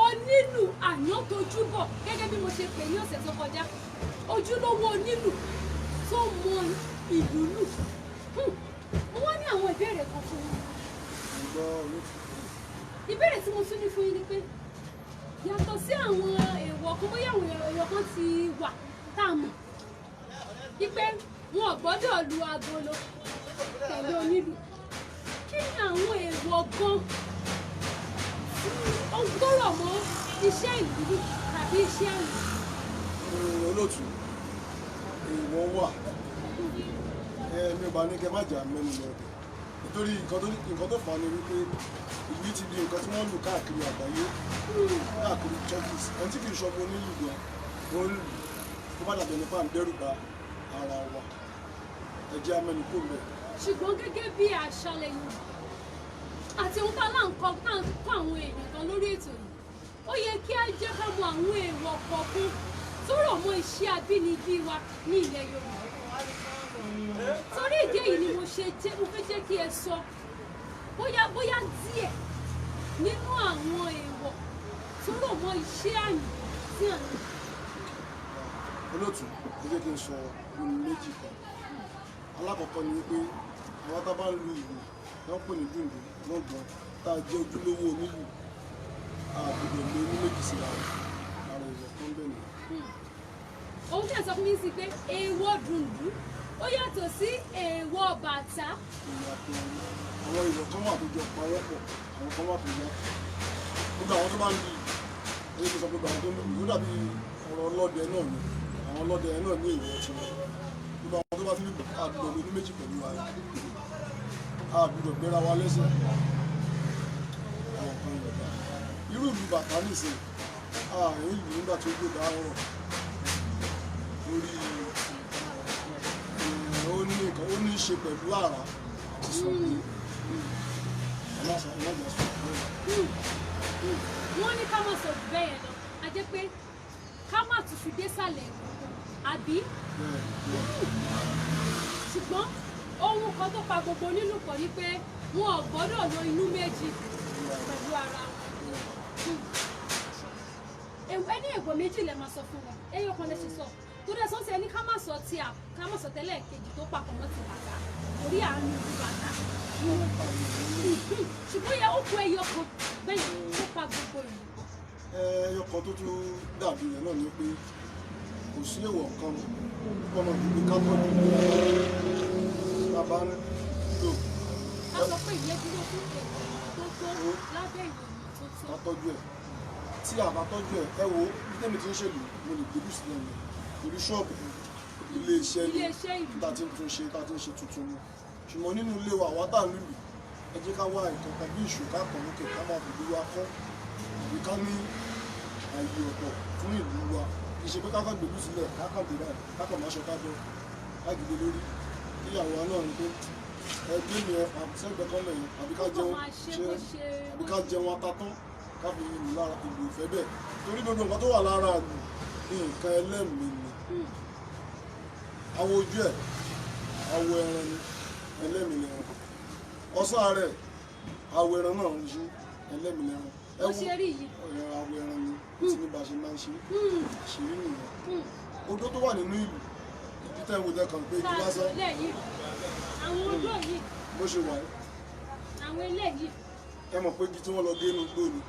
onílù àyàntojúbọ̀ gẹ́gẹ́ bí mo ṣe pè ní ọ̀sẹ̀ tó kọjá. Ojúlówó onílù tó mọ ìlú lù. Mo wá ní àwọn ìbéèrè kan fún yín. Mo gbọ́ olóòtú. Ìbéèrè tí mo tún ní fún yín ni pé yàtọ̀ sí àwọn èèwọ̀ kan, bóyá àwọn èèwọ̀ kan ti wà tá a mọ̀ wípé wọn ò gbọ́dọ̀ lu agolo pẹ̀lú onílù, kí ni àwọn èèwọ̀ gan tí ó gbọ́rọ̀ mọ́ iṣẹ́ ìlú tàbí iṣẹ́ ìlú? Olóòtú, èèwọ̀ wà. Mi ò bá ní kẹ́ má jà mẹ́nu lọ ọbẹ̀. Nítorí nǹkan tó fà á ni wípé ìlú ti di nǹkan tí wọ́n lù káàkiri àgbáyé, káàkiri churches. Ẹni tí kì í ṣọmọ onílù gan, ó ń lù. Kó má dàbí ẹni pé à ń dẹ́rù ba ara wa. Ẹ jẹ́ á mẹ́nu kúrò ńbẹ̀. Ṣùgbọ́n gẹ́gẹ́ bí àṣàlẹ̀ Yorùbá àti ohun tá à ń kọ́ tá à ń kọ́ àwọn èèyàn kan lórí ètò yìí, Ó yẹ kí a jẹ́ ká mọ àwọn èèwọ̀ kọ̀ọ̀kan tó rọ̀ mọ́ iṣẹ́ abínibí wa ní ilẹ̀ Yorùbá. Torí ìdí èyí ni mo ṣe jẹ́ mo fẹ́ jẹ́ kí ẹ sọ bóyá bóyá díẹ̀ nínú àwọn èèwọ̀ tó rọ̀ mọ́ iṣẹ́ àyàn tí à ń lò. Olóòtú, ẹ jẹ́ kí n sọ ohun méjì kan. Alákọ̀ọ́kọ́ ni wípé àwọn tá a bá ń lu ìlù wọ́n pè ní dùndùn gbọ̀ngàn tá a jẹ́ ojúlówó onílù, a gbọ́dọ̀ lo inú méjì síra rẹ̀. Ara ìwọ̀ kan bẹ́ẹ̀ nìyẹn. Ohun tí ẹ sọ fún mi sí pé èèwọ̀ dùndún ó yàtọ̀ sí èèwọ̀ bàtà. Ìyàtọ̀ àwọn ìwọ̀ kan wà tó jọ pawọ́pọ̀, àwọn kan wà tó yàtọ̀. Gbogbo àwọn tó bá ń lu ìlù, ẹni tó sọ gbogbo àwọn tó ń lu ìlù, ó dàbí ọ̀rọ̀ ọlọ́dẹ náà ni. Àwọn ọlọ́dẹ náà ní èèwọ̀ tiwọn. Gbogbo àwọn tó bá ti lù, a gbọ́dọ̀ lo inú méjì pẹ̀lú ara, a gbọ́dọ̀ gbéra wa lẹ́sẹ̀. Àwọn kan yóò dá irú ìlú bàtà nìsín àárín ìlú nígbà tí ó gbé bá rọ̀ lórí ó ní nǹkan ó ní í ṣe pẹ̀lú àrà àti Ṣàngó. Aláṣà alájà sọ bẹ́ẹ̀. Wọ́n ní ká má sọ jù bẹ́ẹ̀ yẹn lọ, a jẹ́ pé ká má túṣu désàlẹ̀ ìkòkò àbí? Bẹ́ẹ̀ bẹ́ẹ̀. Ṣùgbọ́n ohun kan tó pa gbogbo onílù pọ̀ ni pé wọn ò gbọ́dọ̀ lo inú méjì pẹ̀lú ara wọn. Ẹni èèwọ̀ méjì lè máa sọ fún wa, ẹyọ kan lè ṣe sọ torí ẹ̀sán tí ẹni ká má sọ ti à ká má sọ tẹ́lẹ̀ kejì tó papọ̀ mọ́ ti bàtà orí àánú ti bàtà, ṣùgbọ́n yẹ ó kó ẹyọ kan bẹ́ẹ̀ tó pa gbogbo ìlú. Ẹyọ kan tó tún dàbí rẹ̀ náà ni pé kò sí èèwọ̀ kan púpọ̀ náà ju pé ká tọ́jú tá a bá ń lò. Ká sọ pé ìyẹn dúró fún èèwọ̀ ìmọ́tótó lábẹ́ ìwé ìmọ́tótó. Ká tọ́jú ẹ̀, tí a bá tọ́jú ẹ̀, ẹ wo bí tẹ́mi ti ń ṣèlú, mo lè gbèlú sílẹ̀ mi torí ṣọ́ọ̀bù ilé iṣẹ́ ni. Ilé-iṣẹ́ ìlú. Tá a ti ń tún ṣe, tá a ti ń ṣe tuntun ni. Ṣùgbọ́n nínú ilé wa, àwa tá à ń lùlù, ẹ jẹ́ ká wá nǹkan kan bí ìṣù ká kàn lókè ká máa fìlú wa kọ́, àbí ká ní ààyè ọ̀tọ̀ fún ìlú wa. Kì í ṣe pé ká kàn gbèlú sílẹ̀, ká kàn dé báyìí, ká kàn máa ṣọ ká bọ́ ká gidi lórí kíyàwó wa náà ni pé ẹgbẹ́ mi ẹ fà sẹ́gbẹ̀ẹ́ kan lẹ́yìn, àbí ká Kó jẹun máa ṣe ṣe bó ṣe àbí ká jẹun atatán ká fi ìlú lára. Ìlú ìfẹ́ bẹ́ẹ̀, torí gbogbo nǹkan tó wà lára àlù nǹkan ẹlẹ́mìí ni. Awọ ojú ẹ̀ awọ ẹran ni, ẹlẹ́mìí lẹ́ran. Ọ̀sán rẹ̀ awọ ẹran náà ń ṣe, ẹlẹ́mìí lẹ́ran. Ẹ Bó wo ṣe rí yìí. Ọ̀rẹ́ awọ ẹran ni tí ní bá ṣe máa ń ṣe àṣírí nìyẹn. Odó tó wà nínú ìlú, ìdí tẹ́ ń wo tẹ́ kàn pé Tá igi a lásán. sọ lẹ́yìn àwọn odó yìí. Bó ṣe wà yìí, Àwọn eléyìí. Ẹ mọ̀ pé igi tí wọ́n lọ gé inú igbó ni.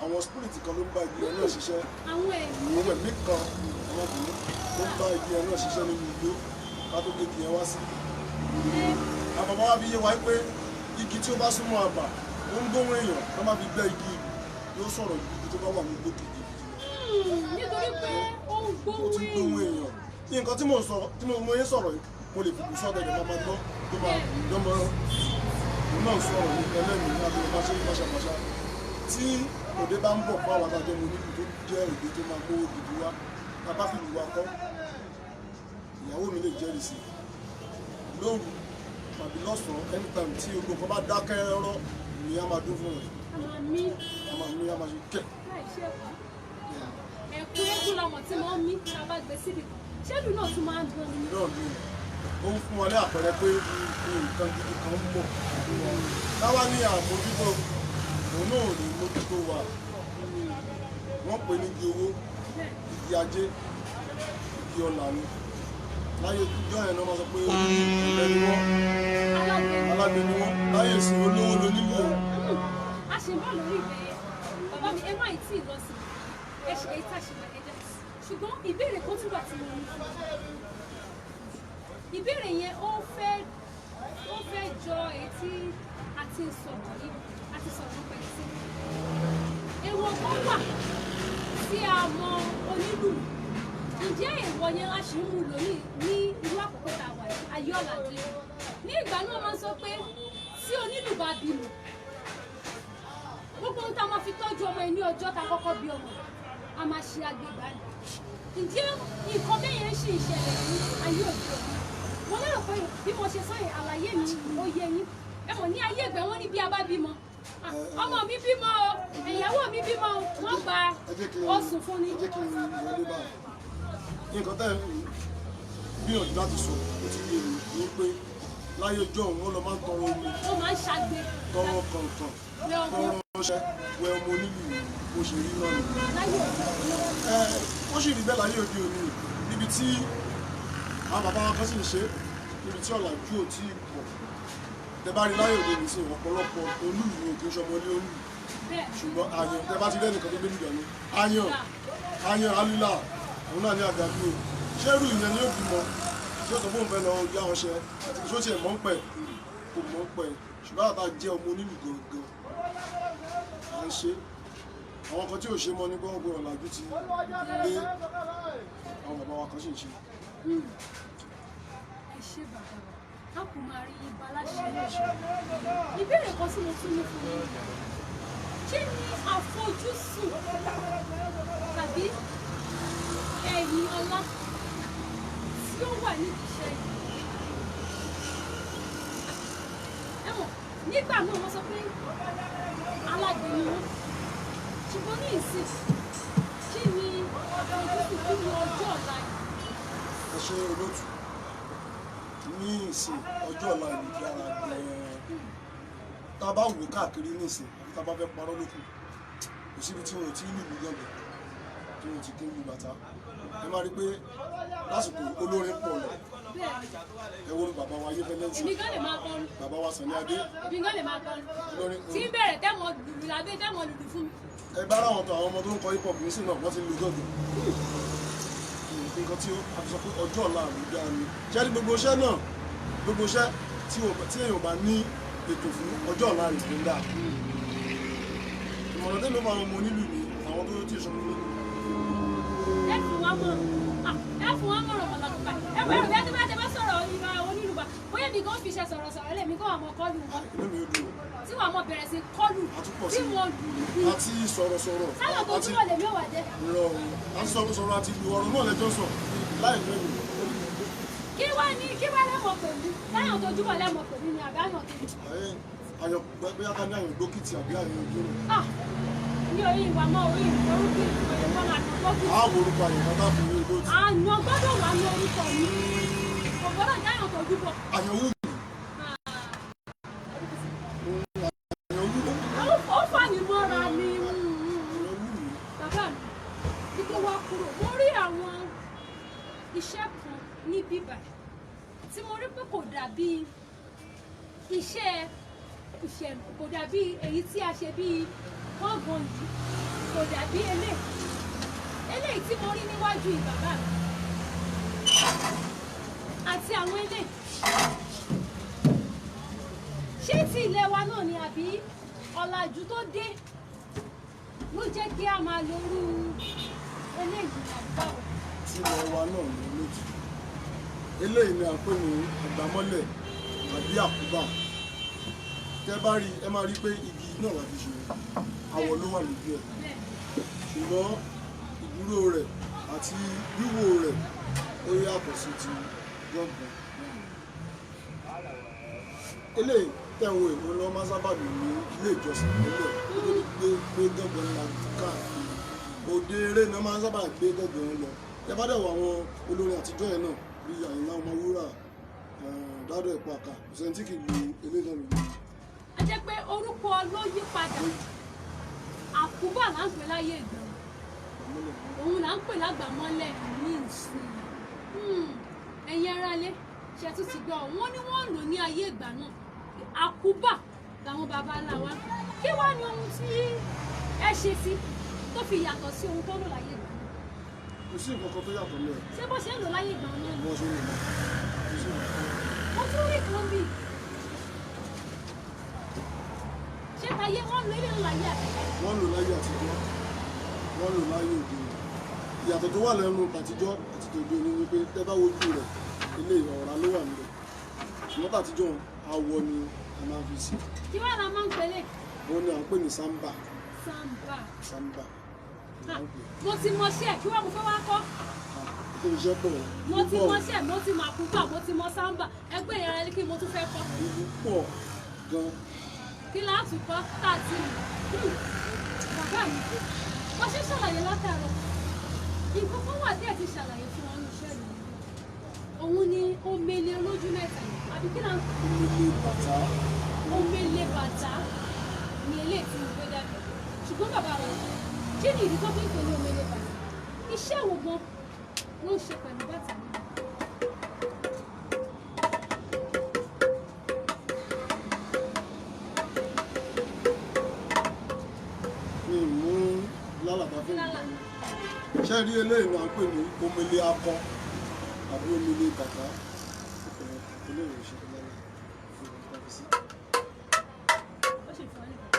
Àwọn spirit kan ló ń bá igi yẹn náà ṣiṣẹ́. Àwọn ẹ̀mí. Àwọn ẹ̀mí kan ọmọkùnrin ló ń bá igi yẹn náà ṣiṣẹ́ nínú igbó ká tó gé igi yẹn wá sí. Àwọn bàbá wa fi yé wa pé igi tí ó bá súnmọ́ àbà ó ń gbóhùn èèyàn tó má fi gbẹ́ igi ìlú yóò sọ̀rọ̀ ju igi tó bá wà ní igbó kejì. Nítorí pé ó ń Ó gbóhùn ti gbóhùn èèyàn. èèyàn. Nǹkan tí mò ń sọ, tí mo mọ yín sọ̀rọ̀ yìí, mo lè fìkú sọ́dọ̀ ẹ̀ máa gbọ́ tó máa dánmọ́ òun náà sọ̀rọ̀ ní ẹlẹ́mìí ní abẹ́rẹ́ bá ṣe ń pàṣàpàṣà. Tí òde bá ń bọ̀ fún àwọn àtàjọ mo nílùú tó jẹ́ òde tó máa gbówó gidi wá, tá a bá fi lù wá kọ́, ìyàwó mi lè jẹ́rìí sí i lóru tàbí lọ́sàn-án, anytime tí ogun kan bá dákẹ́ rọ́ ni a máa dún fún rẹ̀. A máa mí. A máa mí, a máa ṣe kẹ̀. Láì ṣe ẹ̀kú. Ẹ̀kú eégún làwọn tí wọ́n mí tá a bá gbé síbì kan. Ṣẹ́lù náà tún máa ń dún ni? Náà dùn, ó ń fún wa ní àpẹẹrẹ pé nǹkan gidi kan ń bọ̀. Táwa ní àmójútó, òun náà ò ní mójútó wa. Wọ́n pè ní igi owó, igi ajé, igi ọlà ni. Láyé ìjọ yẹn náà máa sọ pé ọ̀lẹ ni wọ́n. Alágbe. Alágbe ni wọ́n. Láyé ìsìn, olówó lónílò. A ṣe ń bọ̀ lórí ibẹ̀ yẹn. Bàbá mi, ẹ má ì tí ì lọ sí i. Ẹ ṣe èyí tá a ṣe máa kẹjá. Ṣùgbọ́n ìbéèrè kan tún wà tí mo ní fún ọ. Ìbéèrè yẹn ó fẹ́ jọ èyí tí a ti ń sọ̀rọ̀ yìí, a ti sọ̀rọ̀ nípa ẹ̀ sí. Èèwọ̀ kan wà tí a mọ onílù. Ǹjẹ́ èèwọ̀ yẹn a ṣì ń mú lò ní irú àkókò tá a wà yìí, ayé ọ̀làjú yìí? Ní ìgbà náà máa ń sọ pé tí onílù bá bímọ, gbogbo ohun tá a máa fi tọ́jú ọmọ yìí ní ọjọ́ tá a kọ́kọ́ bí ọmọ, a máa ṣe agbègbà ni. Ǹjẹ́ nǹkan bẹ́ẹ̀ yẹn ṣì ń ṣẹlẹ̀ ní ayé òde òní? Mo lérò pé bí mo ṣe sọ yẹn, àlàyé mi ó yé yín. Ẹ mọ̀ ní ayé ìgbà wọn ní bí a bá bímọ Ọmọ mi bímọ o, ìyàwó mi bímọ o, wọ́n gba oṣù fún ni. Ẹ jẹ́ kí n wọlé báyìí. Nǹkan tẹ́ ẹ̀ ń gbìyànjú láti sọ ó ti yé mi ní pé láyé ọjọ́ òun wọ́n lọ máa ń tọrọ omi, Ó máa ń ṣàgbé tọrọ kọ̀ọ̀kan, wẹ ọmọ tọrọ ọṣẹ, wẹ ọmọ onílù, bó ṣe rí náà nìyẹn. láyé òde òní. Ẹ ó sì rí bẹ́ẹ̀ láyé òde òní, níbi tí àwọn bàbá wa kan sì ń ṣe, níbi tí ọ̀làjú ò tí ì pọ̀. Tẹ bá rí láyé òde òní sí, ọ̀pọ̀lọpọ̀ olúùlú ò kí ń ṣọmọlé olú, Bẹ́ẹ̀ ṣùgbọ́n àyàn tẹ bá ti rẹ́ nìkan tó gbé lùdà ní àyàn àyàn alúlà òun náà ní àgàbí o. Ṣé irú ìyẹn ni ó bímọ tí ó sọ fóun fẹ́ lọ yá ọṣẹ àti ṣó tiẹ̀ mọ́ ń pẹ̀? Kò mọ́ ń pẹ̀. Ṣùgbọ́n àtà jẹ́ ọmọ onílù gangan à ń ṣe àwọn kan tí ò ṣe mọ́ ní gbọ́ngbọ́n ọ̀làjú ti dé, àwọn bàbá wa kan sì ń ṣe. Ẹ ṣé bàbá wa, a kò máa rí ibà láṣẹ lọ́ṣọ. Ìbéèrè kan tí mo tún ní fún yín, kí ni àfojúsùn tàbí ẹ̀yìn ọlá tí ó wà nídìí iṣẹ́ yìí? Ẹ mọ̀, nígbà náà wọ́n sọ pé alágbe ni wọ́n, ṣùgbọ́n ní ìsìn, kí ni àfojúsùn, kí ni ọjọ́ ọ̀la yìí? Ẹ ṣe olóòtú. Ní ìsìn, ọjọ́ ọ̀la ìlú dára gan-an. Tá a bá wò káàkiri ní ìsìn, àbí tá a bá fẹ́ parọ́ lókù, kò síbi tí wọn ò tí ń lùlù gángan, tí wọn ò ti kí ń lu bàtà. Ẹ máa rí pé lásìkò olórin pọ̀ lọ. Bẹ́ẹ̀. Ẹ wo bàbá wa Ayéfẹ́lẹ́ Èmi gan lè máa kọrin. bàbá wa Sànní Adé. Èmi gan lè máa kọrin. Olórin. Tí ń bẹ̀rẹ̀ tẹ́mọ̀ lùlù lábẹ́ tẹ́mọ̀ lùlù fún mi. Ẹ bá ráwọn tó àwọn ọmọ tó ń kọ hip hop nísìnyí náà, wọ́n ti ń lu gángan. Nǹkan tí a fi sọ pé ọjọ́ ọ̀la mi dáa ni, ṣé ní gbogbo iṣẹ́ náà, gbogbo iṣẹ́ tí èèyàn bá ní ètò fún ọjọ́ ọ̀la rẹ̀ ló ń dáa. Ìmọ̀ràn tẹ́lẹ̀ máa ń mọ onílù ni àwọn tó tí ì sọ fún mi. Ẹ fún wa mọ̀, ẹ fún wa mọ̀ràn pàtàkì. Ẹ wọ ẹrù bí ẹ ti bá ti bá sọ̀rọ̀ ìwà onílù wa, bóyá èmi gan fi ṣe sọ̀rọ̀ sọ̀rọ̀ lẹ́mi kó àwọn kọlù wọn Inú mi ò dùn. tí wàá mọ bẹ̀rẹ̀ sí kọlù Àtúpọ̀ tí sí. wọn lù ú. Àti sọ̀rọ̀sọ̀rọ̀ Sáyọ̀ tó àti túbọ̀ lèmi ò wà jẹ́. Rọrùn àti sọ̀rọ̀sọ̀rọ̀ àti lu ọ̀rọ̀ náà lẹ́jọ́ sọ láì lẹ́nu. Kí wá ní kí wá lẹ́mọ̀ pẹ̀lú sáyọ̀ tó túbọ̀ lẹ́mọ̀ pẹ̀lú ni àbí àyàn tó Ayọ̀ bóyá ká ní àyàn gbókìtì àbí àyàn ìgbóná. Ah, ní orí ìwà mọ́ orí orúkọ ìwọ̀n àtọ́gbọ́gbù. Àwọn orúkọ àyàn kan tá a fún yín lóòtù. Àyàn gbọ́dọ̀ wà ní orúkọ mi, kò gbọ́dọ̀ jáyàn tó júbọ̀. Àyàn wù mí. Àyàn wù mí. Ó fà ní mọ́ra ni. Àyàn wù mí. Bàbá mi, kí tó wá kúrò, mo rí àwọn iṣẹ́ kan ní bíbà tí mo rí pé kò dàbí iṣẹ́ ìṣẹ̀, kò dàbí èyí tí a ṣe bíi kángan yìí, kò dàbí eléyìí eléyìí tí mo rí níwájú yìí, bàbá mi, àti àwọn eléyìí. Ṣé ti ilẹ̀ wa náà ni àbí ọ̀làjú tó dé ló jẹ́ kí a máa lo irú eléyìí, àbí báwo? Tí ilẹ̀ wa náà ní lójú. Eléyìí ni à ń pè ní àgbàmọ́lẹ̀ àbí àkúbà. Tẹ́ bá rí, ẹ máa rí pé igi náà la fi ṣe, àwọ̀ ló wà lójú ẹ̀. Bẹ́ẹ̀. Ṣùgbọ́n ìdúró rẹ̀ àti wíwò rẹ̀ ó yàtọ̀ sí ti gángan. Eléyìí tẹ̀wọ̀n èwo ló máa sábà lò ní ilé ìjọsìn tẹ́lẹ̀ kó tó di pé gbé gángan ńlá káàkiri. Òde eré ni wọ́n máa ń sábà gbé gángan lọ. Ẹ bá dẹ̀ wọ àwọn olórin àtijọ́ yẹn náà bí Àyìnlá Ọmọwúrà, Dádọ̀ Ìpàkà, kò sẹ́ni tí kì í lu eléyìí náà lójú. A jẹ́ pé orúkọ ló yí padà. Àkúbà là ń pè láyé ìgbà, òun là ń pè lágbàmọ́lẹ̀ ní ìsìn. Ẹ̀yin aráalé, ṣe tún ti gbọ́, wọ́n ní wọ́n lò ní ayé ìgbà náà, àkúbà làwọn baba ńlá wa. Kí wàá ní ohun tí ẹ ṣe sí tó fi yàtọ̀ sí ohun tó lò láyé ìgbà náà? Kò sí nǹkan kan tó yàtọ̀ mẹ́ẹ̀. Ṣé bó ṣe ń lò láyé ìgbà náà ni? Wọ́n ṣe ń lò náà, kò sí nǹkan kan. Mo tún rí kan bí ṣé táyé wọ́n lo ilé ńlá yé àtẹ̀kẹ́. Wọ́n lò láyé àtijọ́, wọ́n lò láyé òde òní. Ìyàtọ̀ tó wà lẹ́nu tàtijọ́ àti tòde òní ni pé tẹ́ bá wojú rẹ̀, ilé ọ̀rá ló wà níbẹ̀, ṣùgbọ́n tàtijọ́ awọ ni a máa fi sí. Kí wàá la máa ń pèlè? Wọ́n ní à ń pè ní samba. Samba. Samba ni à ń pè. Mo ti mọṣẹ́, kí wàá mo fẹ́ wá kọ́. Tó iṣẹ́ pọ̀. Mo ti mọṣẹ́, mo ti mọ àkúgbà, mo ti mọ samba, ẹgbẹ́ ìyára ẹni kí mo tún fẹ́ kọ́. Ìlú pọ̀ gan. Kí Kí látùkọ́ tá a ti mọ̀. Bàbá mi, wọ́n ṣe ṣàlàyé látàárọ̀. Nǹkan kan wà díẹ̀ ti ṣàlàyé fún wọn ní iṣẹ́ yìí. Òun ni omele olójú mẹ́ta yìí. Àbí kí là ń Omele bàtà. Omele bàtà ni eléyìí tí mo gbé dání. Ṣùgbọ́n bàbá wa, kí ni ìdí tó fi ń pè ní omele bàtà? Iṣẹ́ wo gan ló ń ṣe pẹ̀lú bàtà náà? Mi mú lálàbà fún Lálà. mi. Ṣé rí eléyìí náà ń pè ní omele akọ àbí omele bàtà? Eléyìí ò ṣe lálà. Ó sì fún ọ nìkan.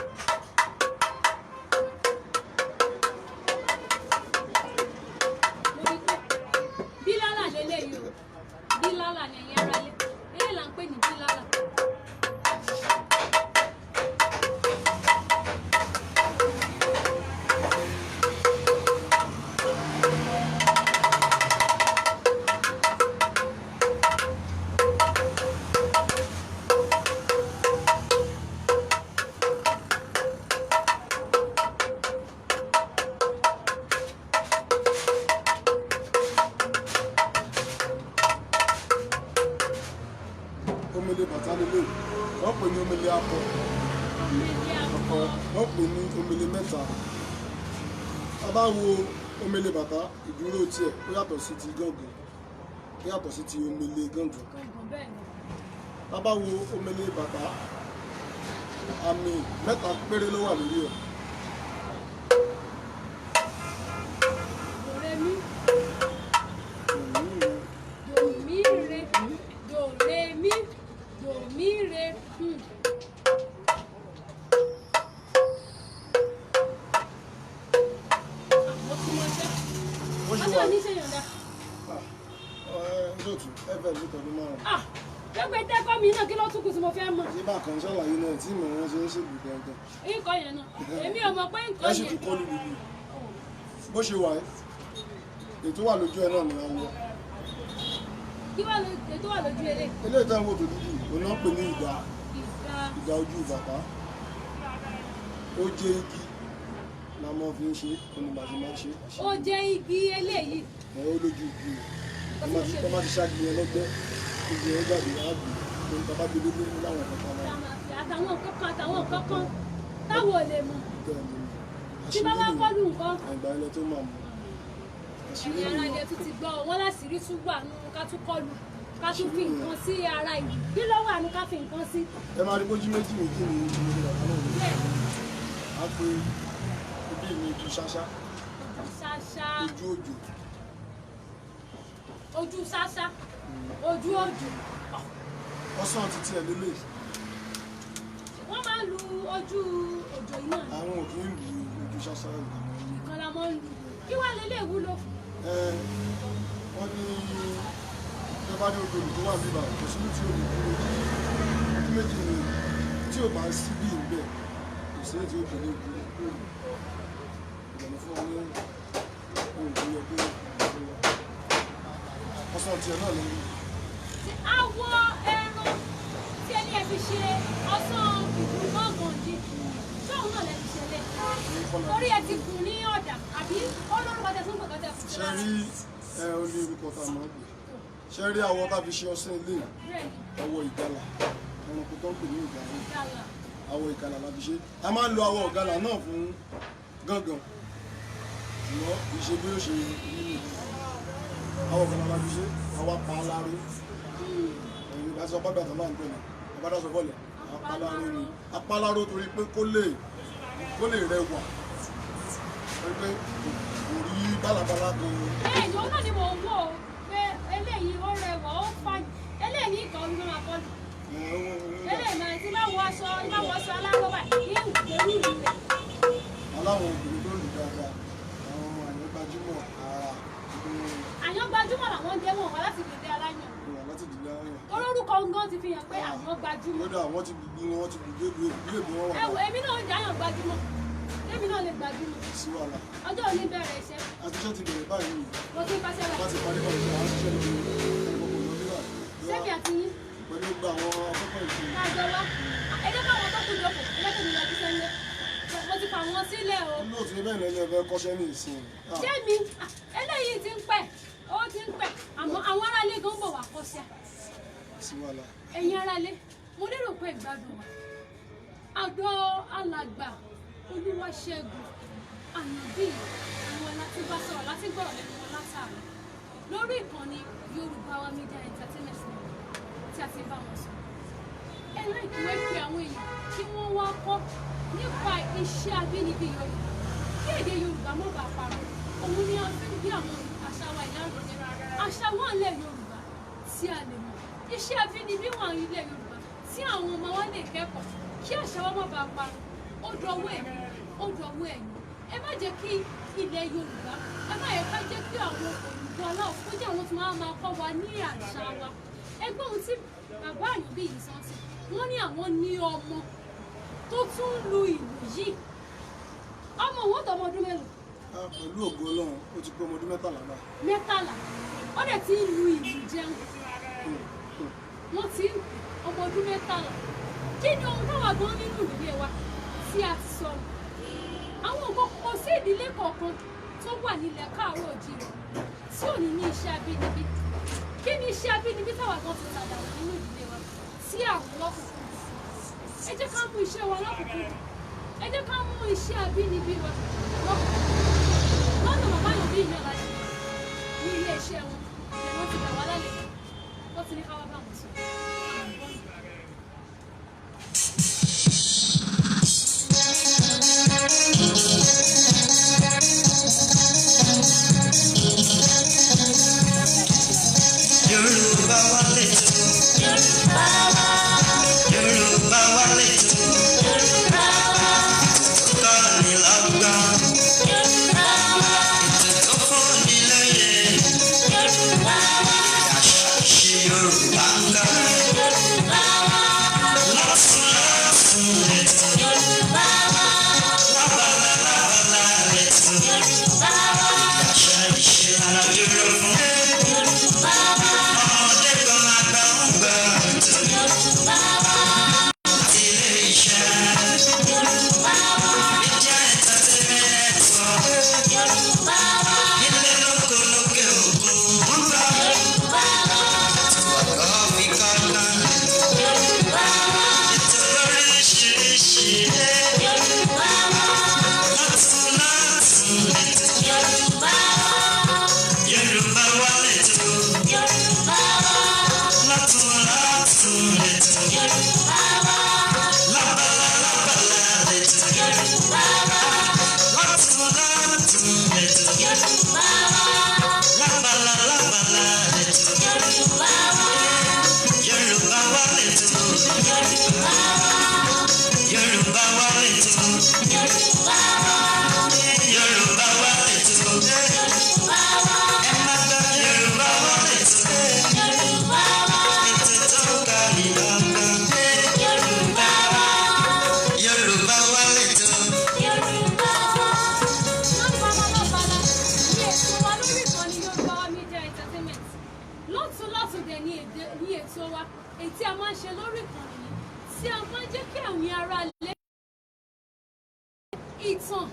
Mo rí pé bílálà leléyìí o, bílálà ni ẹ̀yin ará ilé, eléyìí là ń pè ní bílálà. Omele bàtà lélẹ̀, wọ́n pè ní omele akọ. Omele akọ. Wọ́n pè ní omele mẹ́ta. Tá bá wo omele bàtà, ìdúró tiẹ̀ ó yàtọ̀ sí ti gángan, ó yàtọ̀ sí ti omele gángan. Gángan bẹ́ẹ̀ ni. Tá bá wo omele bàtà, àmì mẹ́ta péré ló wà lórí ẹ̀. Dòremí, dòmíre, dòremí, dòmíre. Àwọn tí wọ́n ṣe. Ó ṣe Ọjọ́ wà. òní ṣe yọ̀ǹda. Lóòtú fm ní tọdún 5. Ah, gbẹgbẹ tẹ́kọ̀ mi náà kí ló tún kù tí mo fẹ́ mọ̀. Ṣé bákan ṣàlàyé náà tí ìmọ̀ wọn ṣe ń ṣèlú gangan? Nǹkan yẹn náà, èmi ò mọ̀ pé nǹkan Ẹ sì yẹn. tún kọlu lùlù. Bó ṣe wà ẹ́, ètò wà lójú ẹ náà ni wọ́n wọ. Kí wà ló ètò wà lójú eré? Eléyìí táwọn wò tó dúdú, òun náà ń pè ní ìdá, Ìgbà. ìdá ojú bàtà. Ó jẹ́ igi la mọ́ fi ń ṣe, onígbà tí máa ń ṣe. Ó jẹ́ igi eléyìí. Ẹ ó lójú igi o. Wọ́n máa ti ṣáàgì yẹn lọ́gbẹ́, igi yẹn jáde á gbé, torí tá a bá gbé délé ní láwọn nǹkan kan náà. Àtàwọn nǹkan kan àtàwọn nǹkan kan táwọn ò lè mọ̀. Bẹ́ẹ̀ ni. Tí bá wá kọ́lù nǹkan. Àgbà ilẹ̀ tó máa mọ̀. Àṣírí Ẹ̀yin ará nìyẹn. ilẹ̀ tún ti gbọ́, wọ́n láṣìírí tún wà nù ká tún kọlù, ká tún fi nǹkan sí ara ìlú. Kí ló wà nù ká fi nǹkan sí? Ẹ máa rí bójú méjì méjì ní ìlú bàtà náà ni. Bẹ́ẹ̀ A pe ibi mi ojú ṣáṣá. Ojú ṣáṣá. Ojú òjò. Ojú ṣáṣá. Ojú òjò. Ọsàn ti tiẹ̀ lélẹ̀. Wọ́n máa ń lu ojú òjò yìí náà. Àwọn ò kí ń lu ojú ṣáṣá yìí. Ìkan la máa ń lu. Kí wàá lè lè wúlò fún? Ẹ wọ́n ní ẹ bá ní odò tó wà níbà, kò sí ní tí o lè dúró. Ojú méjì ni tí o bá sí bí ìgbẹ́, kò sí ní tí o kò lè dúró. Ìgbàlè fún wa ní ohun tó yẹ pé ọsàn tiẹ̀ náà ló ń lò. Awọ ẹran tí ẹni ẹ fi ṣe ọsàn ìlú gángan yìí, ṣé òun náà lẹ fi ṣe lẹ? Torí ẹ ti kùn ní ọ̀dà àbí ó lórúkọ tẹ fún gbọ̀ngàn tẹ fún Ṣé lára. rí ẹ ó ní orúkọ tá a máa ń pè. Ṣé rí awọ tá a fi ṣe ọsàn ilé yìí? Bẹ́ẹ̀ni. Awọ ìgalà, ẹranko tó ń pè ní ìgalà. Ìgalà. Awọ ìgalà la fi ṣe. A máa ń lo awọ ìgalà náà fún gángan. Ṣùgbọ́n kì í ṣe bí ó ṣe rí nìyí. Awọ ìgalà la fi ṣe, àwa pa á láró. Ẹ̀yin bá sọ pápá àtàwọn àgbẹ̀ ni, bàbá dá sọ bọ́ọ̀lù, apaláró ni. Apaláró torí pé kó lè rẹwà. Torí pé kò rí bálabàla kan. Bẹ́ẹ̀ni, òun náà ni mò ń wò ó pé eléyìí ó rẹwà, ó fà, eléyìí kan ló máa kọ́ lù. Eléyìí máa ti máa wọ aṣọ, máa wọ aṣọ aláró báyìí, ní ìgbérú ìlú rẹ̀. Aláwọn obìnrin tó lù dáadáa, àwọn àyàn gbajúmọ̀ ara Àyàn gbajúmọ̀ làwọn ń jẹ́ wọn wá láti ìdílé aláyàn. wà láti ìdílé aláyàn. Olórúkọ ngan ti fi hàn pé àwọn gbajúmọ̀. Kódà wọ́n ti gbùgbù wọn, wọ́n ti gbùgbù ìlú èbó wọn wà. Ẹ wo èmi náà ń jẹ́ àyàn gbajúmọ̀. Èmi náà lè gbajúmọ̀. Sí wàhálà. Ọjọ́ òní bẹ̀rẹ̀ iṣẹ́. Àtúnṣe ti bẹ̀rẹ̀ báyìí nìyí. Mo ti ń kọ́ṣẹ́ báyìí. Wọ́n ti parí báyìí, àwọn ṣiṣẹ́ lórí ẹ̀rọ kò lọ nígbà. Sẹ́mi àti yín. Pẹ̀lú gbogbo àwọn akẹ́kọ̀ọ́ ìṣe. Kájọ wá. Ẹ jẹ́ káwọn tó kù jókòó, ẹ jẹ́ kí mi lọ bí sẹ́yìn. Mo ti fà wọ́n sílẹ̀ o. Olóòtú ní bẹ́ẹ̀ lẹ́nu ẹ̀fẹ́ kọ́ṣẹ́ ní ìsìn. Ṣé mi? Eléyìí ti ń pẹ́, ó ti ń pẹ́, àmọ́ àwọn aráalé gan bọ̀ wá kọ́ṣẹ́. Sí wàhálà. Ẹ̀yin aráalé, mo lérò pé ìgbádùn wa. Àdó alàgbà Olúwaṣẹ́gun Àyànbí àwọn láti bá sọ̀rọ̀ láti gbọ́rọ̀ lẹ́nu wọn látàárọ̀ lórí ìkànnì Yorùbá Wa Media Entertainment tí a ti bá wọn sọ̀rọ̀. Ẹ láìpẹ́ pé àwọn èèyàn kí wọ́n wá kọ́ nípa iṣẹ́ abínibí Yorùbá, kí èdè Yorùbá má bàa parun. Òun ni a fi ń gbé àwọn àṣà wa ìlárugẹ. Àṣà wa ilẹ̀ Yorùbá tí a lè mọ̀, iṣẹ́ abínibí wà ilẹ̀ Yorùbá tí àwọn ọmọ wa lè kẹ́kọ̀ọ́ kí àṣà wa má bàa parun. Ó dọwọ́ ẹ̀yin, ó dọwọ́ ẹ̀yin. Ẹ má jẹ́ kí ilẹ̀ Yorùbá, ẹ má yẹ ká jẹ́ kí àwọn òyìnbó aláwọ̀ kó jẹ́ àwọn tí wọ́n á máa kọ́ wa ní àṣà wa. Ẹgbẹ́ ohun tí bàbá Àyànbí yìí sọ sí, wọ́n ní àwọn ní ọmọ tó tún ń lu ìlù yìí. Ọmọ òun tó ọmọ ọdún mélòó? Pẹ̀lú ògo Ọlọ́run, ó ti pé ọmọ ọdún 13 báyìí. 13. Ó dẹ̀ ti ń lu ìlù jẹun. Wọ́n ti ń ọmọ ọdún 13. Kí ni ohun táwa gan nínú ìdílé wa tí a ti sọnù? Àwọn nǹkan kò sí ìdílé kọ̀ọ̀kan tó wà nílẹ̀ káàárọ̀ oòjíire tí ò ní ní iṣẹ́ abínibí. Kí ni iṣẹ́ abínibí táwa gan ti tàdànù nínú ìdílé wa tí àwọn lọ́kùnkùn? Ẹ jẹ́ ká mú iṣẹ́ wa lọ́kùnkùn. Ẹ jẹ́ ká mú iṣẹ́ abínibí wa lọ́kùnkùn. Lọ́nà bàbá Àyànbí yìí náà la ṣe ní ilé iṣẹ́ wọn, ìyẹn wọ́n ti gbà wá lálejò, wọ́n ti ní ká wá bá wọn sọ. Yorùbá wa lẹ́tọ̀. Yorùbá wa lẹ́tọ̀. Kọ́ni lọ́gbọ́n. Ètò tó fúnni lóye. Àṣà ìṣe Yorùbá ń kọ́. Lọ́tùn lọ́tùn lẹ́tọ̀. Lábala lábala lẹ́tọ̀. Àṣà ìṣe aládùúró fún. Ọmọdé kan àgbà ń gbọ́ ètò. Láti ilé iṣẹ́. Media Entertainment Network. Nílé lóko lókè òkun ń bọ̀. Ọ̀rọ̀ fi kọ́kàn. Ètò lóríṣiríṣi. Lọ́tùn lọ́tùn lẹ́tọ̀. Yorùbá wa lẹ́tọ̀. Lọ́tùn lọ́tùn lẹ́tọ̀. Lábala lábala lẹ́tọ̀. Lọ́tùn lọ́tùn lẹ́tọ̀. Lábala lábala lẹ́tọ̀. Yorùbá wa lẹ́tọ̀. Yorùbá wa lẹ́tọ̀. Yorùbá wa lẹ́tọ̀. Ẹ má gbọ́ Yorùbá wa lẹ́tọ̀. Ètò tó ga ìlànà. Yorùbá wa lẹ́tọ̀. Lábala ní ètò wa lórí ìkànnì Yorùbá Wa Media Entertainment. Lọ́tùn lọ́tùn dẹ̀ ní ní ètò wa èyí tí a máa ń ṣe lórí ìkànnì yìí tí a máa ń jẹ́ kí àwọn ará lé ìtàn.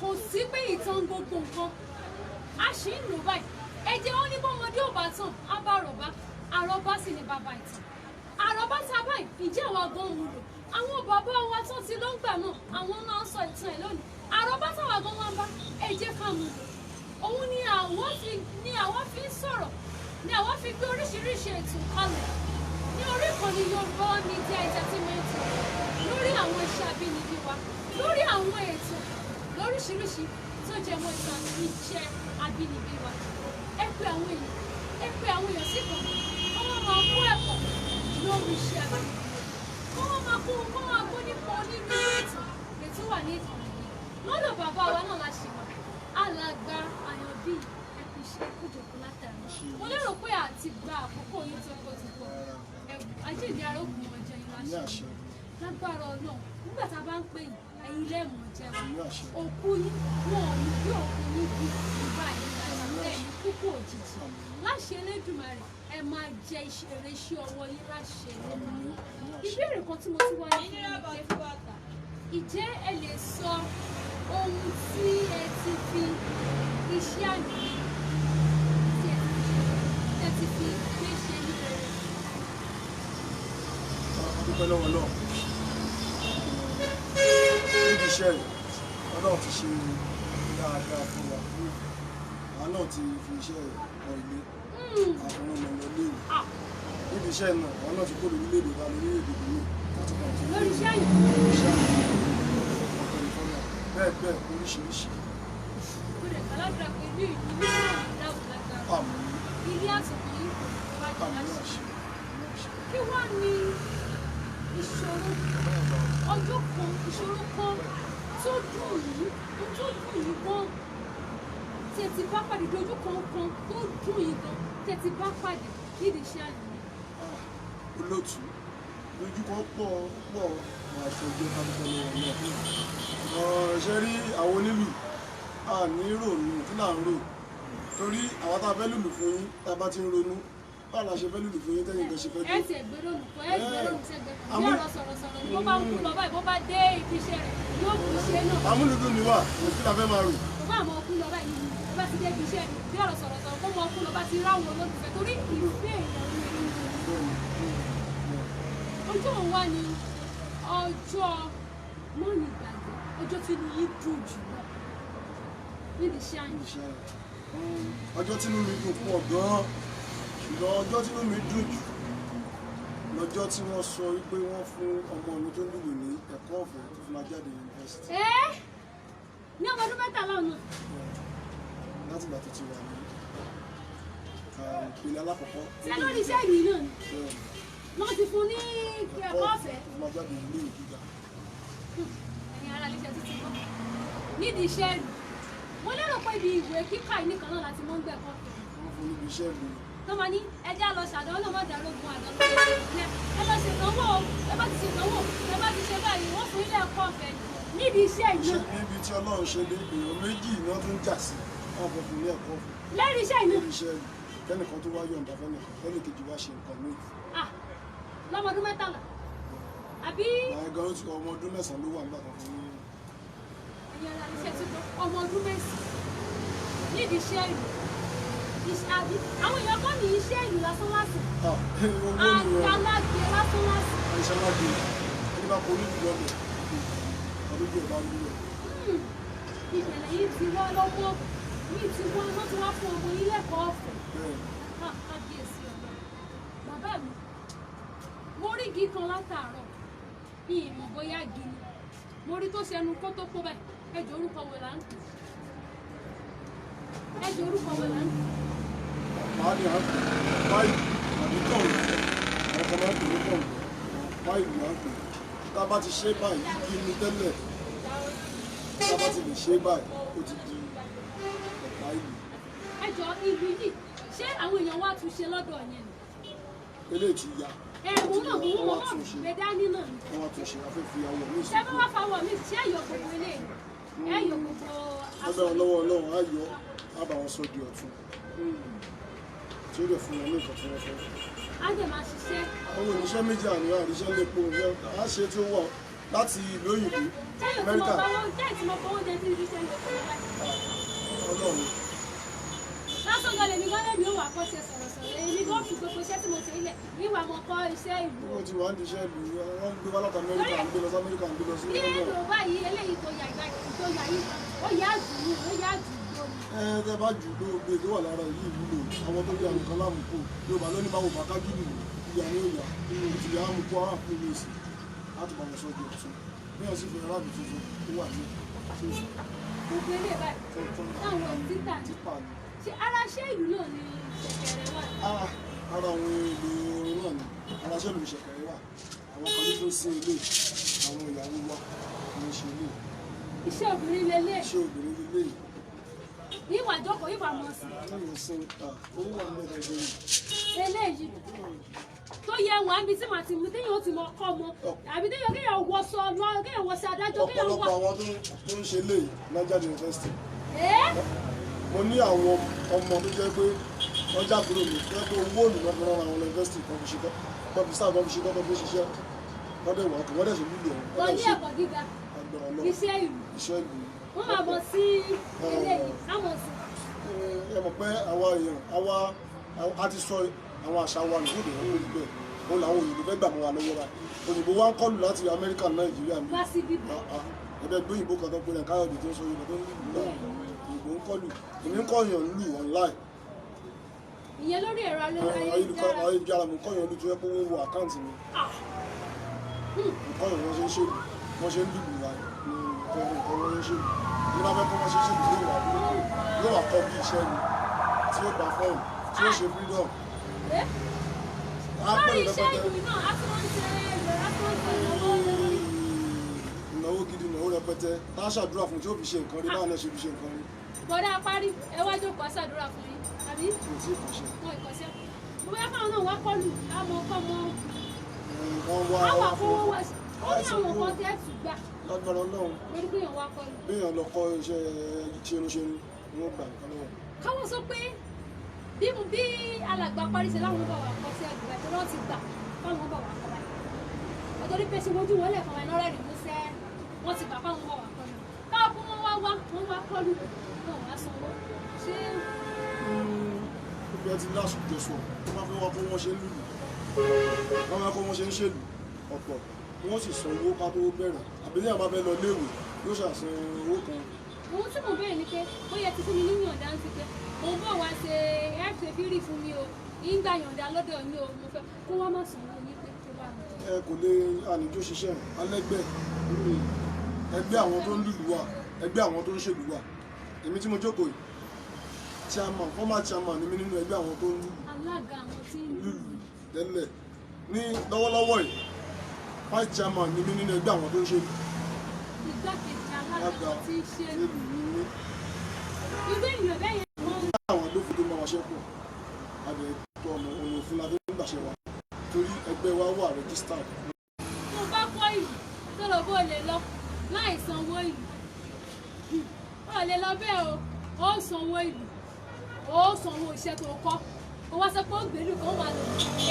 Kò sí pé ìtàn gbogbo nǹkan a ṣì ń lò báyìí. Ẹ jẹ́ ó ní bọ́mọdé ò bá tàn á bá àròbá, àròbá sì ni bàbá ìtàn. Àròbá tá a báyìí ǹjẹ́ àwa gan mú lò? Àwọn bàbá wa tó ti ló ń gbà náà, àwọn máa ń sọ ìtàn ẹ̀ lónìí. Àròbá táwa gan wá ń bá, ẹ jẹ́ ká mú lò. Òun ni àwọn fi ni àwọn fi ń sọ̀rọ̀, ni àwọn fi gbé oríṣiríṣi ètò kalẹ̀ ní orí ìkànnì Yorùbá Wa Media Entertainment, lórí àwọn iṣẹ́ abínibí wa, lórí àwọn ètò lóríṣiríṣi tó jẹ mọ́ ìtàn iṣẹ́ abínibí wa. Ẹ pé àwọn èèyàn, ẹ pé àwọn èèyàn sí kan kó wọ́n máa kó ẹ̀kọ́ lórí iṣẹ́ abínibí wa, kó wọ́n máa kó kó máa kó nípa onírúurú ètò ètò wà ní ìkànnì yìí. Lọ́dọ̀ bàbá wa náà la ṣe wà, alàgbà Àyànbí, ẹkùnṣe kújòkó látàrí. Mo lérò pé àti gba àkókò yín tó pọ̀ tó pọ̀. Àjíǹde ara ògùn ọjọ́ yín Ní láṣẹ àṣẹ. Lágbára Ọlọ́run, nígbà tá a bá ń pè yín, ẹ̀yin lẹ́ẹ̀mọ̀ jẹ́ wa. Ní àṣẹ. Òkú yín wọn ò ní bí òkú yín bí ìgbà yín láṣẹ lẹ́yìn kúkú òjijì láṣẹ Elédùmarè. Ẹ Ẹ máa jẹ èrè iṣẹ́ ọwọ́ yín láṣẹ. Ìbéèrè kan tí mo tún wá ní fún mi pé, ìjẹ́ ẹ lè sọ ohun tí ẹ ti fi iṣẹ́ àmì tí ẹ ti fi ṣe, ẹ ti fi gbé ṣe ní rere? A dúpẹ́ lọ́wọ́ náà. Níbi iṣẹ́ yìí, Ọlọ́run ti ṣe dáadáa fún wa. Àwa náà ti fi iṣẹ́ yìí kọ́ ilé, àwọn ọmọ lọ léwu. Ah, Níbi iṣẹ́ náà, àwa náà ti kó lórílẹ̀-èdè wa lórílẹ̀-èdè mìíràn láti kàn tó lórí iṣẹ́ àyè. iṣẹ́ ọ̀pọ̀ ìfọ́nà bẹ́ẹ̀ bẹ́ẹ̀ oríṣiríṣi. Mo dẹ̀ gbàládùra pé inú ìlú náà ò dáwọ́ lágbára. Àmín. Ilé àtọ̀kùn yìí kò ní bàjẹ́ Àmín. láṣẹ. Àṣẹ, àmín, àṣẹ. Kí wá ní ìṣòro ọjọ́ kan, ìṣòro kan tó dùn yìí, tó dùn yìí gan, tí ẹ ti bá pàdé, dojú kan kan tó dùn yìí gan tí ẹ ti bá pàdé nídìí iṣẹ́ àyè? Olóòtú, lójúkọ pọ̀ pọ̀, máa ṣe ọjọ́ kápẹ́tọ̀ lọ́wọ́ náà. Ṣe rí àwọn onílù a ní rònú kí là ń rò, torí àwọn tá a fẹ́ lùlù fún yín, tá a bá ti ń ronú báwo la ṣe fẹ́ lùlù fún yín tẹ́yìn kan ṣe fẹ́ Ẹ dé. ti ẹgbẹ́ lónìí kọ, ẹ gbé lónìí sẹ́gbẹ́ kan bí ọ̀rọ̀ sọ̀rọ̀sọ̀rọ̀ ni. Bó bá ń kú lọ báyìí, bó bá dé ibi iṣẹ́ rẹ̀, yóò kú iṣẹ́ náà. Amúlùdùn ni wà kò kí la fẹ́ máa rò. Kò bá àmọ́ kú lọ báyìí, bó bá ti dé ibi iṣẹ́ bí ọ̀rọ̀ sọ̀rọ̀sọ̀rọ̀, kó mọ kú lọ bá ti ráwọn olólùfẹ́, torí ìfẹ́ èèyàn ni. Ọjọ́ òun wá ní ọjọ́ mọ́nì gbàgbé, ọjọ́ tí inú yín dùn jù lọ nídìí iṣẹ́ àyè? Iṣẹ́ rẹ̀. Ọjọ́ tí inú mi dùn pọ̀ gan-an, ṣùgbọ́n ọjọ́ tí inú mi dùn jù lọ́jọ́ tí wọ́n sọ wípé wọ́n fún ọmọ mi tó lùlù ní ẹ̀kọ́ ọ̀fẹ́ tó fi máa jáde yunifásitì. Ẹ́ ní ọmọ ọdún 13 ọ̀nà? Láti ìgbà tó ti wà ní ìpele alákọ̀ọ́kọ́. Ṣé lórí iṣẹ́ yìí náà ni Bẹ́ẹ̀ ni. wọ́n ti fún ní ẹ̀kọ́ ọ̀fẹ́? Tó fi máa jáde ilé ìwé gíga. Ẹ̀yin ará iléeṣẹ́ títí gbọ́, nídìí iṣẹ́ ìlú, mo lérò pé ibi ìwé kíkà yìí nìkan náà láti mọ́ ń gbẹ̀kọ́ ọ̀fẹ́. Wọ́n fún níbi iṣẹ́ ìlú. Tó máa ní ẹjẹ́ lọ ṣàdánwò náà, má dàrógun àdánwò, ẹ lọ ṣèdánwò, ẹ bá ti ṣèdánwò, ẹ bá ti ṣe báyìí, wọ́n fún ilé ẹ̀kọ́ ọ̀fẹ́ nídìí iṣẹ́ ìlú. Ṣé níbi tí Ọlọ́run ṣe dé, èèyàn méjì ni wọ́n tún jà sí, wọ́n fẹ́ fún ní ẹ̀kọ́ ọ̀fẹ́ Lẹ́rìí iṣẹ́ ìlú. níbi iṣẹ́ ìlú, kẹ́nìkan tó wá yọ̀ǹda fẹ́nìkan, kẹ́nìkejì wá ṣe nǹkan míì. Ah, lọ́mọdún 13 àbí? Àwọn gan-an ti ọmọ ọdún 9 ló wà nígbà kan fún ní. Ẹ̀yin ará iṣẹ́ tí gbọ́, ọmọ ọdún 9 nídìí iṣẹ́ ìlú. Iṣẹ́ àbí àwọn èèyàn kọ́ ní iṣẹ́ ìlú lásán lásán? Ah, owó ni wọn. Àgbàlagbè lásán lásán. Iṣẹ́ lágbe ẹni bá kọ onílù lọ́bẹ̀ ọdún bí ẹ̀ bá ń lù ẹ̀. Ìṣẹ̀lẹ̀ yìí ti wá lọ́wọ́ yìí ti wá, wọ́n ti wá fún ọmọ ilé ẹ̀kọ́ ọ̀fẹ́. Bẹ́ẹ̀. Ah, kábíyèsí ọ̀la. Bàbá mi, mo rí igi kan látàárọ̀, mi ì mọ̀ bóyá igi ni mo rí tó ṣẹnu kó tó kó báyìí. Ẹjọ́, orúkọ wo là ń pè? Ẹjọ́, orúkọ wo là ń pè? Màá ní à ń pè báyìí àbí kọ̀ọ̀lù, àwọn kan máa ń pè ní kọ̀ọ̀lù báyìí là ń pè. Tá a bá ti ṣe báyìí, igi ni tẹ́lẹ̀, tá a bá ti lè ṣe báyìí, ó ti di ọ̀pá ìlú. Ẹjọ́, ìlú yìí, ṣé àwọn èèyàn wá tún ṣe lọ́dọ̀ yẹn ni? Eléyìí ti ya. Ẹ̀rù náà mú Wọ́n wá wọn tún ṣe. gbé dání náà ni. Wọ́n wá tún ṣe, a fẹ́ fi awọ ní Ṣé bí ìsìnkú. wọ́n fa wọ̀ mí, ṣé ẹ̀yọ̀ gbogbo eléyìí, ẹ̀yọ̀ gbogbo aṣọ? Lágbára lọ́wọ́ Ọlọ́run, á yọ, á bá wọn sọ di ọ̀tun tí ó lè fún wọn ní nǹkan tí wọ́n fẹ́. Á dẹ̀ máa ṣiṣẹ́. Àwọn oníṣẹ́ méjì àníwá àríṣẹ́ lépo á ṣe tí ó wọ̀ láti ìlú òyìnbó. Ṣẹ́yìn tí mo Amẹ́ríkà. bá wọ́n, ṣẹ́yìn tí mo bọ́ oúnjẹ tí ibi iṣẹ́ ń lè fún mi báyìí. Ọlọ́run. Lásán gan lèmi gan, lèmi ò wà kọ́ ṣe sọ̀rọ̀sọ̀rọ̀, èmi gan fi gbogbo iṣẹ́ tí mo ṣe ilẹ̀ níwà mo kọ́ iṣẹ́ ìlú. Wọ́n ti wà ń diṣẹ́ ìlú, wọ́n ń gbé wá láti Amẹ́ríkà, ń gbé lọ sí Amẹ́ríkà, ń gbé lọ sí Bí London. èlò báyìí, eléyìí tó yà ìgbà tó yà yìí, ó yà jù ní, ó yà jù lórí. Ẹ tẹ bá jù gbogbo èdè wà lára yìí wúlò, àwọn tó yà nǹkan láàmúkò Yorùbá ló ní báwo bá kájú nù ìyá ní òyà ti yà á mú kó ara fún mi sí láti bá wọn sọ di ọ̀tun, bí wọ́n sì fi aráàlú tuntun ó wà ní tí ó sì Gbogbo eléyìí báyìí tuntun. táwọn títà ní. Tipa ni. Ṣé ara ṣé ìlú náà ni ṣẹ̀kẹ̀rẹ̀ wà? Ah, ara àwọn èlò orin náà ni, ara ṣẹ́ ló ṣẹ̀kẹ̀rẹ̀ wà, àwọn kan ló tún sí ilé, àwọn ìyàwó wa ló ń ṣe ilé. Iṣẹ́ obìnrin lélẹ̀. Iṣẹ́ obìnrin lélẹ̀. Ìwà jókòó, ìwà mọ̀ sí. Lẹ́yìn sin owó wà ní ẹgbẹ̀rún yìí. Eléyìí tó yẹ wà níbi tí màá ti mú téèyàn ó ti mọ ọkọ mọ, àbí téèyàn kéèyàn wọṣọ lọ, kéèyàn wọṣọ adájọ́, kéèyàn wọ. Ọ̀pọ̀lọpọ̀ àwọn tó ń ṣe lè Niger University. Ẹ́. Mo ní àwọn ọmọ tó jẹ́ pé Wọ́n já àbúrò mi tó yẹ pé owó òlù náà fi rán àwọn yunifásitì kan fi ṣe kọ́ fi sáà kan fi ṣe kọ́ fi ṣiṣẹ́. Wọ́n dẹ̀ wà wọ́n dẹ̀ ṣe lùlù ọ̀hún. Wọ́n Wọ́n dẹ̀ ní ṣe ẹ̀kọ́ gíga, agbára Ọlọ́run. Iṣẹ́ ìlú. Iṣẹ́ ìlú. Wọ́n máa mọ̀ sí eléyìí, á mọ̀ sí. Ẹ mọ̀ pé àwa èèyàn àwa a ti sọ àwọn àṣà wa nù kódò wọn kó bẹ́ẹ̀ òun làwọn òyìnbó fẹ́ gbà mọ́ wa lọ́wọ́ báyìí. Òyìnbó wa ń kọlù láti Amẹ́ríkà, Nàìjíríà mi. Wá sí bíbá. Ẹgbẹ́ gbé òyìnbó kan tó pé Káyọ̀dé tó ń sọ Yorùbá tó ń lù náà, òyìnbó ń kọlù. Èmi ń kọ́yàn lù online. Ìyẹn lórí ẹ̀rọ ayélujára. Ayélujára, mo kọ́yàn lù tó yẹ pé wọ́n wo account mi. Ah, Mo kọ́yàn wọ́n ṣe ń ṣèlú, wọ́n ṣe ń lùlù wa ní nǹkan nǹkan wọ́n ṣe ń ṣèlú. Ní bá fẹ́ kọ́ wọ́n ṣe ń ṣèlú, yóò wà kọ́ bí iṣẹ́ ni tí ó gba fọ́ọ̀mù tí ó ṣe freedom. Eh? Á pẹ́ Lórí iṣẹ́ rẹpẹtẹ. ìlú náà, a tún ń ṣe ìlú, a tún ń ṣe ìnáwó lórí. Ìnáwó gidi, ìnáwó rẹpẹtẹ tá a ṣàdúrà fún tí ó fi ṣe nǹkan rí, báwọn náà ṣe fi ṣe nǹkan rí. Bọ̀dá parí, ẹ wá jókòó, á ṣàdúrà fún yín, àbí? Kò tí ì kàn ṣe. Wọn ìkọ̀ṣẹ́. Bóyá káwọn náà wá kọlù, àmọ́ kọ́ mọ́. Wọ́n wá Á wà wá fowó fún wá. Ó ní àwọn nǹkan tẹ́ ẹ̀ tún gbà lágbára Ọlọ́run. Lórí pé èèyàn wá kọlù. Bí èèyàn lọ kọ́ iṣẹ́ ṣerunṣerun ni wọ́n gbà nǹkan lọ́wọ́. Káwọn sọ pé bí alàgbà parí ṣe láwọn bá wà kọ́ sí àgbà tó lọ́ọ́ ti gbà fáwọn bá wà kọ́ báyìí. Ọjọ́ ní pé ṣe mojú wọn lẹ̀ fún wa lọ́rẹ́ rìn músẹ́, wọ́n ti gbà fáwọn bá wà kọ́ lù. Káwọn kó wọn wá wá, wọ́n wá kọ́ lù, wọn wá sanwó. Ṣé Gbogbo ẹ ti lásùjọsọ tó bá fẹ́ wá kó wọ́n ṣe ń lùlù, wọ́n wá kó wọ́n ṣe ń ṣèlú ọ̀pọ̀, wọ́n sì san owó ká tó bẹ̀rẹ̀, àbí ní àwọn bá fẹ́ lọ léèwé yóò ṣàṣan owó kan. Ohun tí mò ń béèrè ni pé bóyá ti fún mi ní yọ̀ǹda ń ti pé mo bọ̀ wá ṣe ẹ ṣe fírì fún mi o, ń gba yọ̀ǹda lọ́dọ̀ yín o, mo fẹ́ kó wá má sanwó yín pé tó bá mi. Ẹ kò lè àníjó ṣiṣẹ́ alẹ́gbẹ́ ẹgbẹ́ àwọn tó ń lùlù wà, ẹgbẹ́ àwọn tó ń ṣèlú wà. Èmi tí mo jókòó yìí, chairman, former chairman ni mí nínú ẹgbẹ́ àwọn tó ń lùlù. Alága àwọn tí ń lù. Lùlù tẹ́lẹ̀. Ní lọ́wọ́lọ́wọ́ yìí, vice chairman ni mí nínú ẹgbẹ́ àwọn tó ń ṣèlú. Igbákejì alága alága àwọn tí ń ṣe ṣèlú ni mí. Irú ènìyàn bẹ́ẹ̀ yẹn wọ́n ń Àwọn lófin tó máa wáṣẹ́ pọ̀ adẹ̀ tó ọmọ òun òfin la fi ń gbàṣẹ wa torí ẹgbẹ́ wa wà registered. Tó bá kọ́ ìlú tó lọ bó lè lọ láì sanwó ìlú, ó lè lọ bẹ́ẹ̀ o. Ó sanwó ìlú, ó sanwó iṣẹ́ tó kọ́. Ó wá sọ pé ó gbèlú kan wà lọ,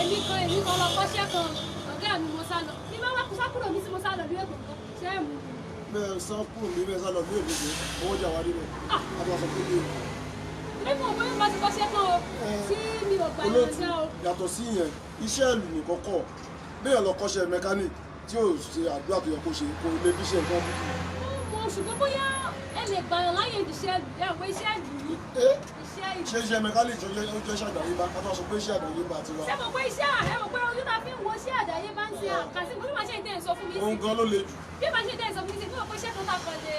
èmi kan lọ kọ́ṣẹ́ kan, ọ̀gá mi mo sá lọ ní bá wá sá kúrò mi tí mo sá lọ ní èkó kan ṣé ẹ̀ mú mi. Bẹ́ẹ̀ sá kúrò ní bẹ́ẹ̀ sá lọ ní èmi owó jà wá débẹ̀ Ah. a ti wá sọ pé ní Èmi kò bóyá bá ti kọ́ṣẹ́ kan o tí mi ò gbà olóòtú. yọ̀ǹda o. Yàtọ̀ sí ìyẹn, iṣẹ́ ìlú nìkan kọ́. Bẹ́ẹ̀ lọ kọ́ṣẹ́ mechanic tí ò ṣe àdúrà tó yẹ kó ṣe, kò lè fi ṣe nǹkan búkú. Mo mọ, ṣùgbọ́n bóyá ẹ lè gbàyàn láyè iṣẹ́ ẹ pé iṣẹ́ ìlú ni iṣẹ́ ìlú. Ṣé iṣẹ́ mechanic tó jẹ́ ó jẹ́ iṣẹ́ àdáyébá ká tó sọ pé iṣẹ́ àdáyébá ti wá? Ṣé mo pé iṣẹ́ ẹ mọ̀ pé ojú ta fi ń wo iṣẹ́ àdáyébá ń ṣe àkàsí bí màá ṣe ìdẹ́ ìsọ fún mi sí. Òun gan ló le jù. Bí màá ṣe ìdẹ́ ìsọ fún mi sí, bí mo pé iṣẹ́ kan ta kan lè.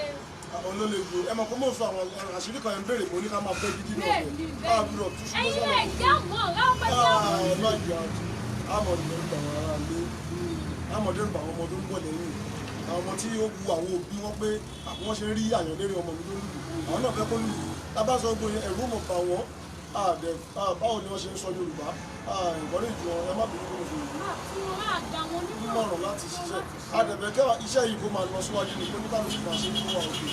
Òun ló le jù. Ẹ mọ̀ pé mò ń sọ àwọn àṣírí kan, ẹ̀ ń béèrè, mo ní ká máa fẹ́ gidi náà. Bẹ́ẹ̀ ni, bẹ́ẹ̀ àbúrò túṣu. Ẹ̀yin lè jẹ́ mọ̀ ráńpẹ́ jẹ́ mọ̀. Ẹ má jẹ́ àtú àmọ̀ dẹ́rù àwọn ará ilé, àmọ̀ dẹ́rù àwọn ọmọ tó ń bọ̀ lẹ́yìn, àwọn ọmọ tí ó wu àwọn òbí wọn pé àwọn ṣe ń rí àyàn lérí ọmọ mi tó ń lù, àwọn náà fẹ́ kó lù. Tábà sọ gbogbo yẹn, ẹ̀rù mọ̀ bà wọ́n. Àdẹ báwo ni wọ́n ṣe ń sọ Yorùbá ìkọ́lé jù wọn. Ẹ má bínú kó mo fi Yorùbá Tí wọ́n á gbà wọn nímọ̀ràn láti ṣiṣẹ́ àdẹ̀bẹ̀ kẹwàá iṣẹ́ yìí kó máa lọ síwájú ní pé nígbà tó ṣe máa ṣe kó wà òkè.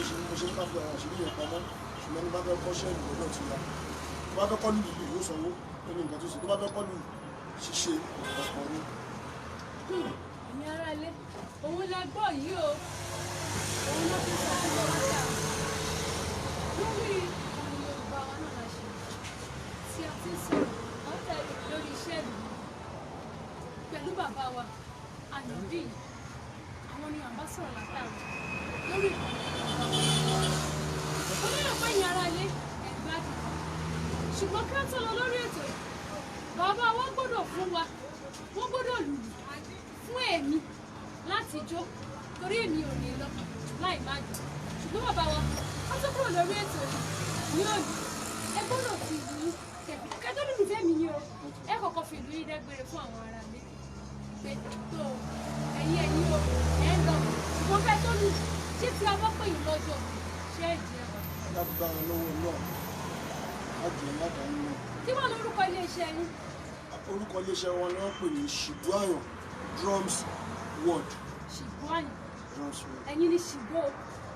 So mo ṣe ní ká fi àwọn àṣírí yẹn pamọ́, ṣùgbọ́n ní bá fẹ́ kọ́ṣẹ́ ìlú lọ́dọ̀ tiwa, tó bá fẹ́ kọ́ lù lù yóò sanwó. Ó ní nǹkan tó ṣe tó bá fẹ́ kọ́ lù ṣíṣe ọ̀pọ̀ ni. Ẹ̀yin ará ilé, òun lẹ gbọ́ yìí o. Òun ló fi sọ fún wa látàrí lórí ìkànnì Yorùbá wa náà la ṣe tí a ti ń sọ̀rọ̀ lórí iṣẹ́ ìlú pẹ̀lú bàbá wa Àyànbí. Àwọn ni à ń bá sọ̀rọ̀ látàrí lórí ìkànnì Yorùbá wa. Mo lérò pé ẹ̀yin ará ilé ẹ̀ gbádùn, ṣùgbọ́n kí wọ́n tó lọ lórí ètò yìí, bàbá wa gbọ́dọ̀ fún wa, wọ́n gbọ́dọ̀ lùlù fún èmi láti jó torí èmi ò lè lọ láì má jó. Ṣùgbọ́n bàbá wa, wọ́n tó kúrò lórí ètò yìí ní òní, ẹ gbọ́dọ̀ fi ìlú yín kẹtọ́ lùlù fẹ́mi ni o. Ẹ kọ́kọ́ fi ìlú yín dágbére fún àwọn ará mi pé tó ẹ̀yin ẹ̀yin o, ẹ̀ ń lọ, ṣùgbọ́n kẹ́ tó lù, ṣé tí a bá pè yín lọ́jọ́, ṣé ẹ̀ jẹ́ wa? Lágbára lọ́wọ́ náà, á jẹ́ ládàá náà. Kí wọ́n lórúkọ iléeṣẹ́ yín? Orúkọ iléeṣẹ́ wọn ni wọ́n pè ní Ṣìbúàyàn Drums World. Ṣìbúàyàn Drums World. Ẹ̀yin ni ṣìbó.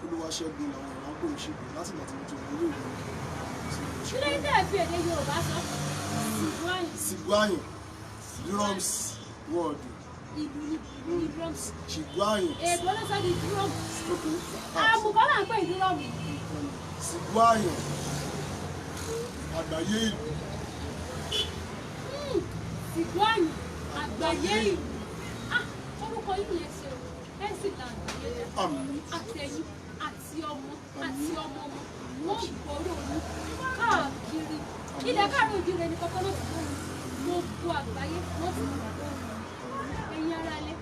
Olúwaṣẹ́gun làwọn èèyàn ń pè ní Ṣìbú láti ìgbà tí mo ti wà nílé ìwé. Kí ló ń tẹ̀ fi èdè Yorùbá sọ? Sìgbọ́n Sìgbáyàn drums word. Ìlú ní drums. Ṣìgbáyàn. Èèbó ló sọ di drum. Ok. Àbùkọ́ là ń pè ní drum. Sìgbáyàn àgbáyé ìlú. Sìgbọ́n àgbáyé ìlú. Ah, orúkọ yìí yẹn ṣe o. Ẹ sì la àgbáyé dá. Àmín. Àtẹ̀yìn àti ọmọ àti ọmọ ọmọ wọ́n gbọ́rọ̀ yín káàkiri. Ilẹ̀ káàró òjìrè ní kọ́kọ́ ló ti gbọ́ yín. Gbogbo àgbáyé wọ́n ti gbọ́ yín. Ẹ̀yin ará ilé,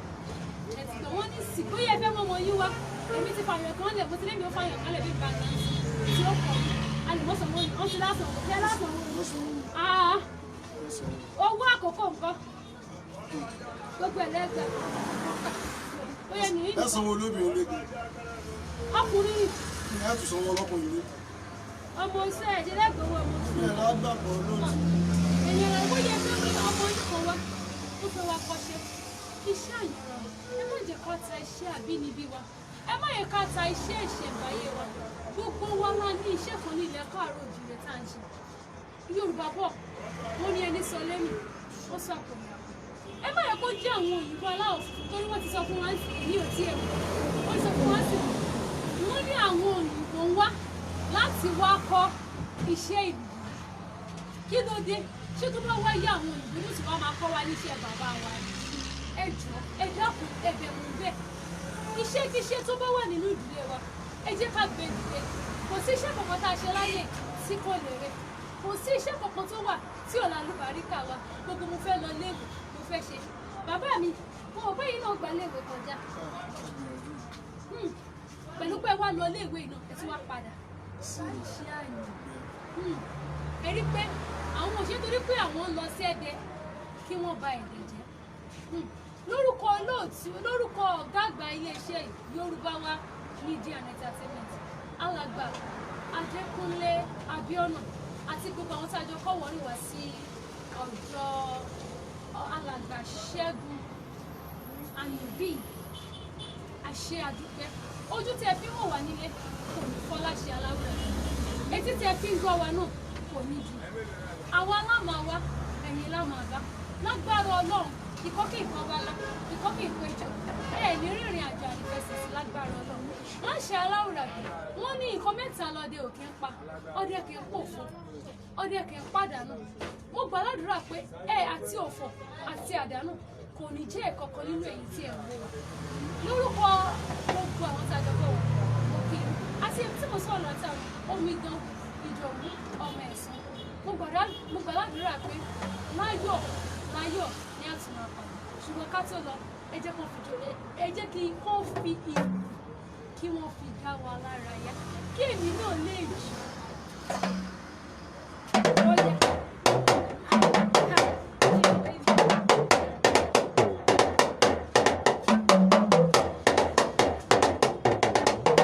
ẹ ti gbọ́ wọ́n ní sì bóyá ẹ fẹ́ mọ́ ọmọ yín wá. Èmi ti fàyàn kan lẹ̀, mo ti lémi ó fàyàn kan lẹ̀ bí bàtà tí ó kọ̀ mí. A lè mọ́ sọ̀rọ̀ wọ́n ti lásán wọ́n ti lásán wọ́n. Lọ́sàn-án. Ah, Lọ́sàn-án. owó àkókò nǹkan. Gbogbo ẹ̀ lẹ́gbẹ̀ẹ́. Ó yẹ nìyí. Ẹ sanwó olóbìnrin lẹ́gbẹ̀ẹ́. Ọkùnrin ni. Ẹ tún sanwó ọlọ́kùnrin lé. Ọmọ iṣẹ́ ẹ̀jẹ̀ lẹ́gbẹ̀ẹ́ ọmọ iṣẹ́. Ẹ lágbàpọ̀ lóòtú. Èèyàn rẹ̀ bóyá fẹ́ mú ọmọ yín kan wá, ó fẹ́ wá kọ́ṣẹ́. Iṣẹ́ àyànràn, ẹ má jẹ́ ká ta iṣẹ́ àbínibí wa. Ẹ má yẹ ká ta iṣẹ́ ìṣẹ̀ǹbáyé wa. Gbogbo wa la ní iṣẹ́ kan ní ilẹ̀ káàárọ̀ òjìrè tá à ń ṣe. Yorùbá bọ̀, wọ́n ní ẹni sọ lẹ́nu, ó sọ àpò. Ẹ má yẹ kó jẹ́ àwọn òyìnbó aláwọ̀ funfun torí wọ́n ti sọ fún wa ń sìn ní òtí ẹ̀wọ̀n. Wọ́n ti sọ fún wa ń sìn. Wọ́n ní àwọn òyìnbó ń wá láti wá kọ́ iṣẹ́ ìlú. Kí ló dé? Ṣé tó bá wáyé àwọn òyìnbó ní tí wọ́n máa kọ́ wa níṣẹ́ bàbá wa ni? Ẹ jọ̀ọ́, ẹ dákun, ẹ bẹ̀ wọ́n bẹ́ẹ̀. Iṣẹ́ kíṣẹ́ tó bá wà nínú ìdílé wa, ẹ jẹ́ ká gbé dìde. Kò sí iṣẹ́ kankan tá a ṣe láyé tí kò lérè. Kò sí iṣẹ́ kankan tó wà tí ò lálùbáríkà wa. Gbogbo mo fẹ́ lọ léèwé, mo fẹ́ ṣe. Bàbá mi, mo rò pé yín náà gba léèwé kọjá. Pẹ̀lú pé wá lọ léèwé náà, ẹ tún wá padà. Iṣẹ́ àyàn. Ẹ rí pé àwọn òṣèré torí pé àwọn ń lọ sí Ẹdẹ kí wọ́n ba Ẹdẹ jẹ́. Lórúkọ olóòtú, lórúkọ ọ̀gá àgbà iléeṣẹ́ yìí, Yorùbá Wa Media and Entertainment, Alàgbà Adékúnlé Abíọ́nà àti gbogbo àwọn tí a jọ kọ́ wọ́n wá sí ọ̀dọ̀ Alàgbà Ṣẹ́gun Àyùbí. Àṣẹ àdúpẹ́. Ojú tí ẹ fi ń wò wá nílé kò ní fọ́ láṣẹ aláwọ̀, etí tí ẹ fi ń gbọ́ wa náà kò ní di. Àwa lámà wa, ẹ̀yin lámà bá lágbára Ọlọ́run. Ìkọ́ kì í kọ́ bá lá, ìkọ́ kì í péjọ. Ẹ ní rìnrìn àjò àrífẹsẹ̀ sí lágbára Ọlọ́run láṣẹ aláwùrà bí. Wọ́n ní nǹkan mẹ́ta lọ́dẹ òkè ń pa: ọdẹ kì í pòfo, ọdẹ kì í pàdánù. Mo gbà ládùúrà pé ẹ àti òfò àti àdánù kò ní jẹ́ ẹ̀kọ̀kan nínú èyí tí ẹ̀ ń wò wá. Lórúkọ gbogbo àwọn tá a jọ bọ̀ wọ́n, mo kí i àti èmi tí mo sọ̀rọ̀ látàrí omidan Ìdòwú ọmọ ẹ̀sán. Mo gbà ládùúrà pé láyọ̀ láyọ̀ ní àtúnmọ̀ àpàdé. Ṣùgbọ́n ká tó lọ, ẹ jẹ́ kó fi jọ, ẹ jẹ́ kí kó fi ìlú kí wọ́n fi dá wa lára yá, kí èmi náà lè jù. Ó yá.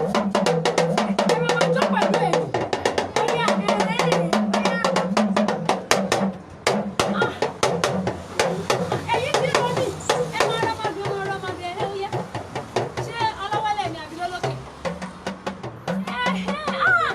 Ẹ máa máa jó pẹ̀lú èmi. Ó yá, Ah. Ẹ̀yin tí mo ní, ẹ máa rọ́ máa gbé, máa rọ́ máa gbé, ẹ ó yá. Ṣé ọlọ́wọ́lẹ̀ ni àbí lọ́lọ́kẹ̀? Ẹ̀hẹ́, ah!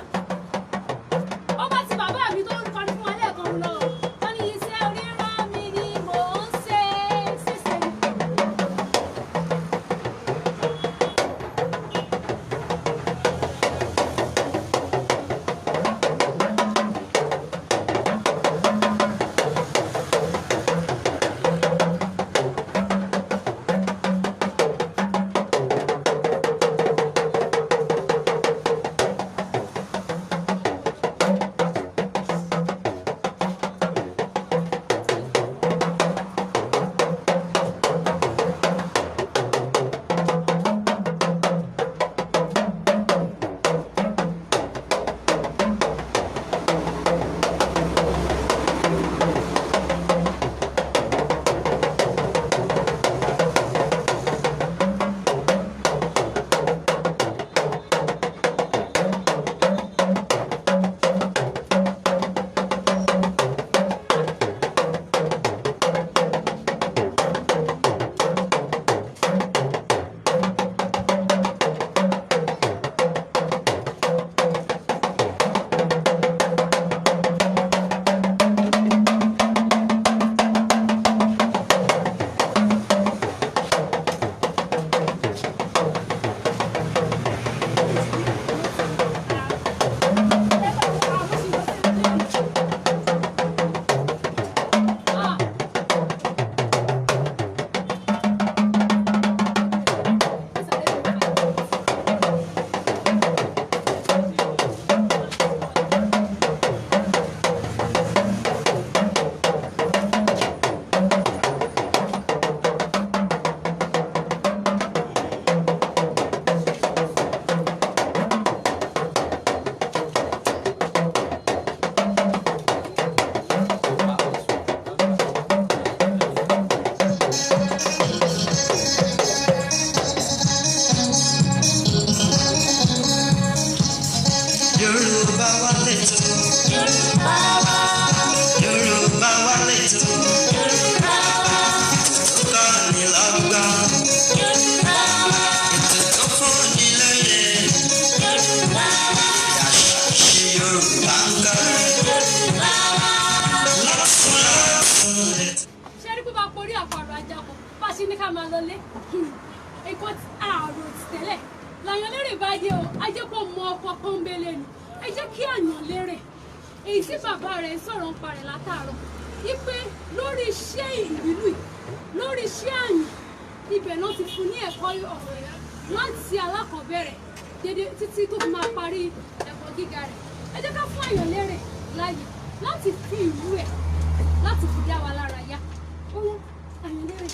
rí pé bá porí àparò ajakọ bá ṣe ní ká máa lọlé. Nǹkan ààrò tẹ́lẹ̀ làyànlérè bá dé o, ajé kò mọ ọkọ pọ́nbélé ni. Ẹ jẹ́ kí Àyànlérè, èyí tí bàbá rẹ̀ ń sọ̀rọ̀ ń parẹ̀ látàárọ̀, wípé lórí iṣẹ́ ìlú yìí, lórí iṣẹ́ àyàn, ibẹ̀ náà ti fún ní ẹ̀kọ́ ọ̀fẹ́ láti alákọ̀ọ́bẹ̀rẹ̀ dédé títí tó fi máa parí ẹ̀kọ́ gíga rẹ̀. Ẹ jẹ́ ká fún Àyànlérè láàyè láti fi ìlú ẹ̀ láti fi dá wa lára yá. Ó yá, Àyànlérè.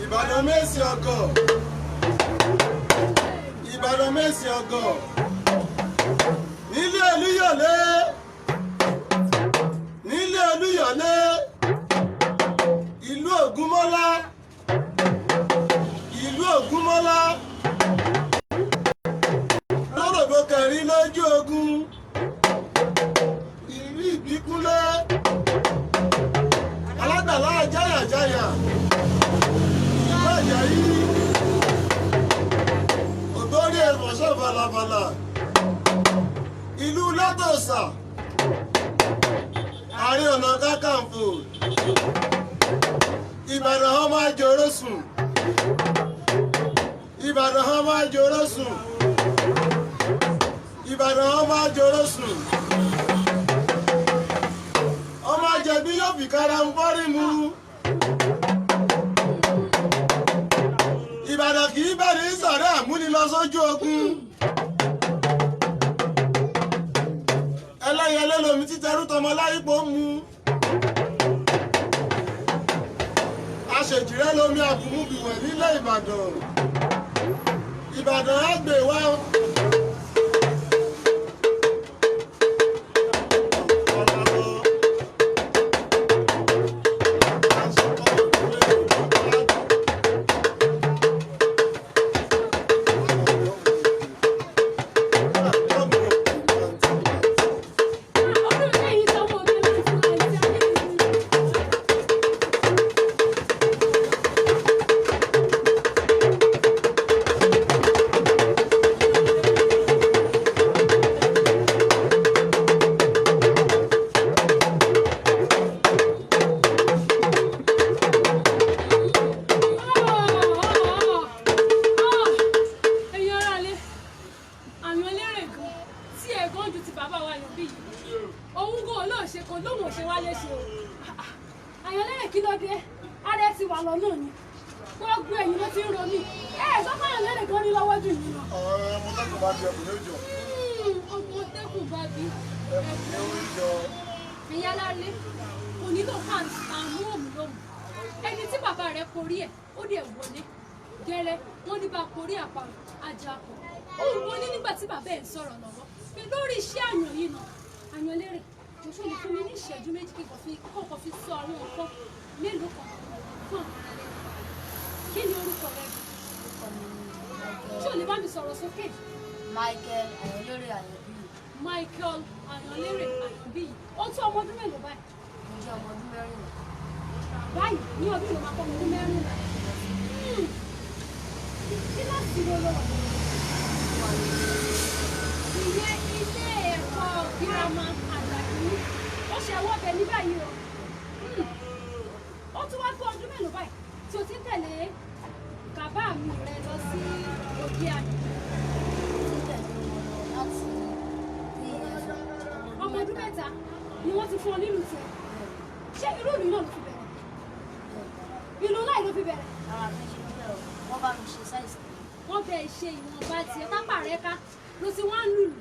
Ìbàdàn mẹ́sì ọgọ̀, Ìbàdàn mẹ́sì ọgọ̀, nílé Olúyọ̀lé, nílé Olúyọ̀lé, ìlú Ògúnmọ́lá, ìlú Ògúnmọ́lá, lọ́rọ̀gbọ́ kẹrin lójú ogun, ìlú Ìbíkúnlé, alágbàlá jáyàjáyà ajayi, ògbórí ẹ̀fọ́ṣẹ́ balabala, ìlú Látòsà, Ààrẹ Ọ̀nà Kakanfò, Ìbàdàn ọmọ àjòrò sùn, Ìbàdàn ọmọ àjòrò sùn, Ìbàdàn ọmọ àjòrò sùn, ọmọ àjẹbí yóò fi kára ń fọ́rí mu. Ìbàdàn kì í bẹ̀rẹ̀ sọ̀rọ̀ àmúnilọ sójú ogun. Ẹlẹ́yẹlé lomi títẹrú tọmọ láyípo ń mu. Aṣèjìrẹ́ lomi àbùmùbìwẹ̀ nílẹ̀ Ìbàdàn. Ìbàdàn á gbè wá. Ọdún lẹ́yìn tọmọ òde láti láti ayé ìlú. Ẹ̀yin aráalé, Àyànlérè gan tí ẹ̀ gan ju ti bàbá wa yàn bí yìí. Òun gan olóòṣe kan lóun ò ṣe wá léṣe o. Àyànlérè, kí ló dé? Ara ẹ ti wà lọ́nà ni. Gbogbo ẹ̀yìn ló ti ń ro mí. Ẹ ẹ̀ sọ fún Àyànlérè gan ní lọ́wọ́ jù yín lọ. Ọ̀rọ̀ ọmọ tẹ́kùn bá bí ẹkùn ní òjò. Ọmọ tẹ́kùn bá bí Ẹkùn ní òjò. Ẹ̀yin aráalé, kò nílò ká àmú òmù lóhùn. Ẹni tí bàbá rẹ̀ porí ẹ̀, ó dẹ̀ wọlé gẹ́rẹ́. Wọ́n ní bá porí àparò ajakọ̀. Ó wọlé nígbà tí bàbá ẹ̀ ń sọ̀rọ̀ lọ́wọ́ pé lórí iṣẹ́ àyàn yìí náà. Àyànlérè, mo ṣe lè fún mi ní ìṣẹ́jú 2 kí n kàn fi sọ àwọn nǹkan mélòó kan fún àwọn aráalé. Kí ni orúkọ rẹ? Ṣé o lè bá mi sọ̀rọ̀ sókè? Michael Àyànlérè Àyànbíyì. Michael Àyànlérè Àyànbíyì. Ó tó ọmọ ọdún mélòó báyìí? Mo jẹ́ ọmọ ọdún 14. Báyìí ní ọdún ìlú máa kọ́ ọmọ ọdún 14. Kíláàsì wo ló wà? Ìyẹn ilé ẹ̀kọ́ girama àgbàdì. Ó ṣe ẹwọ́ bẹ ní báyìí o. Ó tún wá tó ọdún mélòó báyìí tí o ti ń tẹ̀lé bàbá mi rẹ lọ sí òkè àná? Mo ti tẹ̀lé wọn lọ láti 3 years old. Ọmọ ọdún 3 ni wọ́n ti fún ọ nílùú tiẹ̀. Ṣé irú ìlú náà ló fi bẹ̀rẹ̀? Ìlú láì ló fi bẹ̀rẹ̀? Ara mi ṣe bẹ́ẹ̀ o, wọ́n bá mi ṣe sáìsì. Wọ́n bẹ ṣe ìwọ̀nba tiẹ̀ tápà rẹ ká ló ti wá ń lùlù.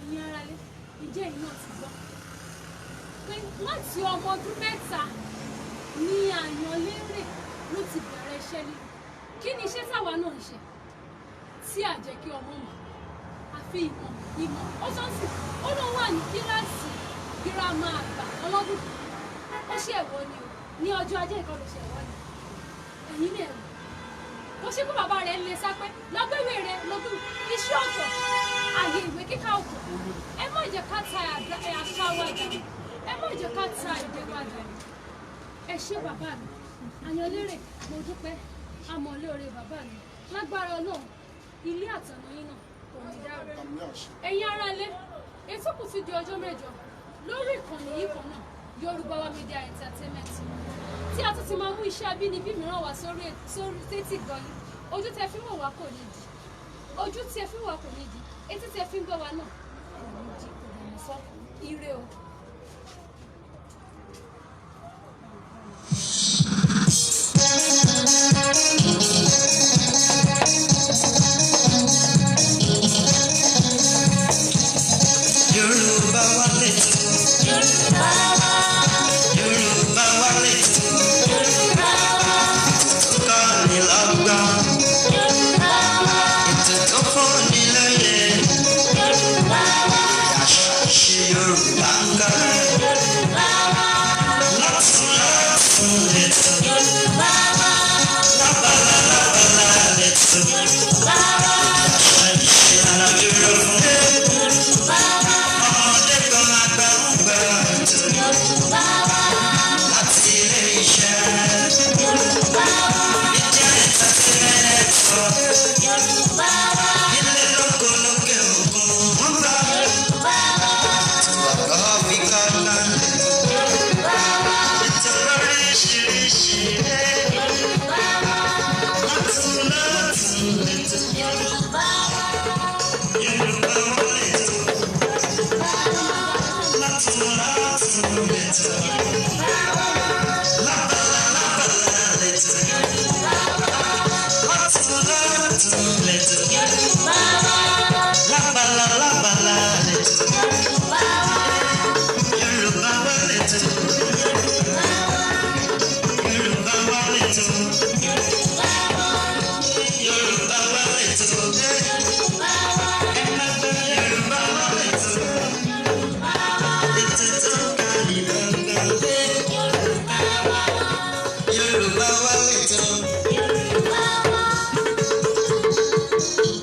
Ìyẹn ara lé, ìjẹ́ yìí náà ti gbọ́ pé láti ọmọ ọdún 3 ní Àyànlérè ló ti bẹ̀rẹ̀ iṣẹ́ lílu. Kí ni iṣẹ́ táwa náà ń ṣe tí à jẹ́ kí ọmọ mọ̀? Àfi ìmọ̀ ìmọ̀. Ó sọ ń sìn, ó lóun wà ní kíláàsì girama àgbà ọlọ́dún kan. Ó ṣe ẹ̀wọ́ ni o, ní ọjọ́ ajé ìkọlù ṣe ẹ̀wọ́ ni. Ẹ̀yin ní ẹ̀wọ̀ kò ṣe kó bàbá rẹ̀ ń lè sá pé lọ́gbẹ̀wé rẹ̀ lọ́gbẹ̀wé iṣẹ́ ọ̀tọ̀, àyè ìwé kíkà ọ̀tọ̀. Ẹ má jẹ́ ká ta jẹ́ ká ta èdè wa dànù. Ẹ ṣé bàbá mi, Àyànlérè, mo dúpẹ́, amọ̀lóore bàbá mi. Lágbára Ọlọ́run, ilé àtọ̀nà yín náà kò ní dàrú. Àmì àṣẹ. Ẹ̀yin ará ilé, ètò kù ti di ọjọ́ 8 lórí ìkànnì yìí kan náà, Yorùbá Wa Media Entertainment, tí a tún ti máa mú iṣẹ́ abínibí mìíràn wá sórí sétí gbọ̀nyìn. Ojú tẹ fi ń wò wá kò ní di, ojú tí ẹ fi ń wò wá kò ní di, etí tẹ fi ń gbọ́ wa náà kò ní di, kò ní fọ́. Ire o. Yorùbá wa lẹ́tọ̀. Yorùbá wa lẹ́tọ̀. Ètò tó kọ́ni lọ́gbọ́n. Ètò tó fúnni lóye. Àṣà ìṣe Yorùbá ń kọ́. Lọ́tùn lọ́tùn lẹ́tọ̀. Lábala lábala lẹ́tọ̀. Àṣà ìṣe alájúrò fún. Ọmọdé kan àgbà ń gbọ́ ètò. Láti ilé iṣẹ́. Media Entertainment Network. Ilé lóko lókè òkun ń bá. Ètò àgọ́ fi kọ́gbọ́n. Ètò lóríṣiríṣi. Lọ́tùn lọ́tùn lẹ́tọ̀. Yorùbá wọlé tó. Lọ́tùn lọ́tùn lẹ́tọ̀.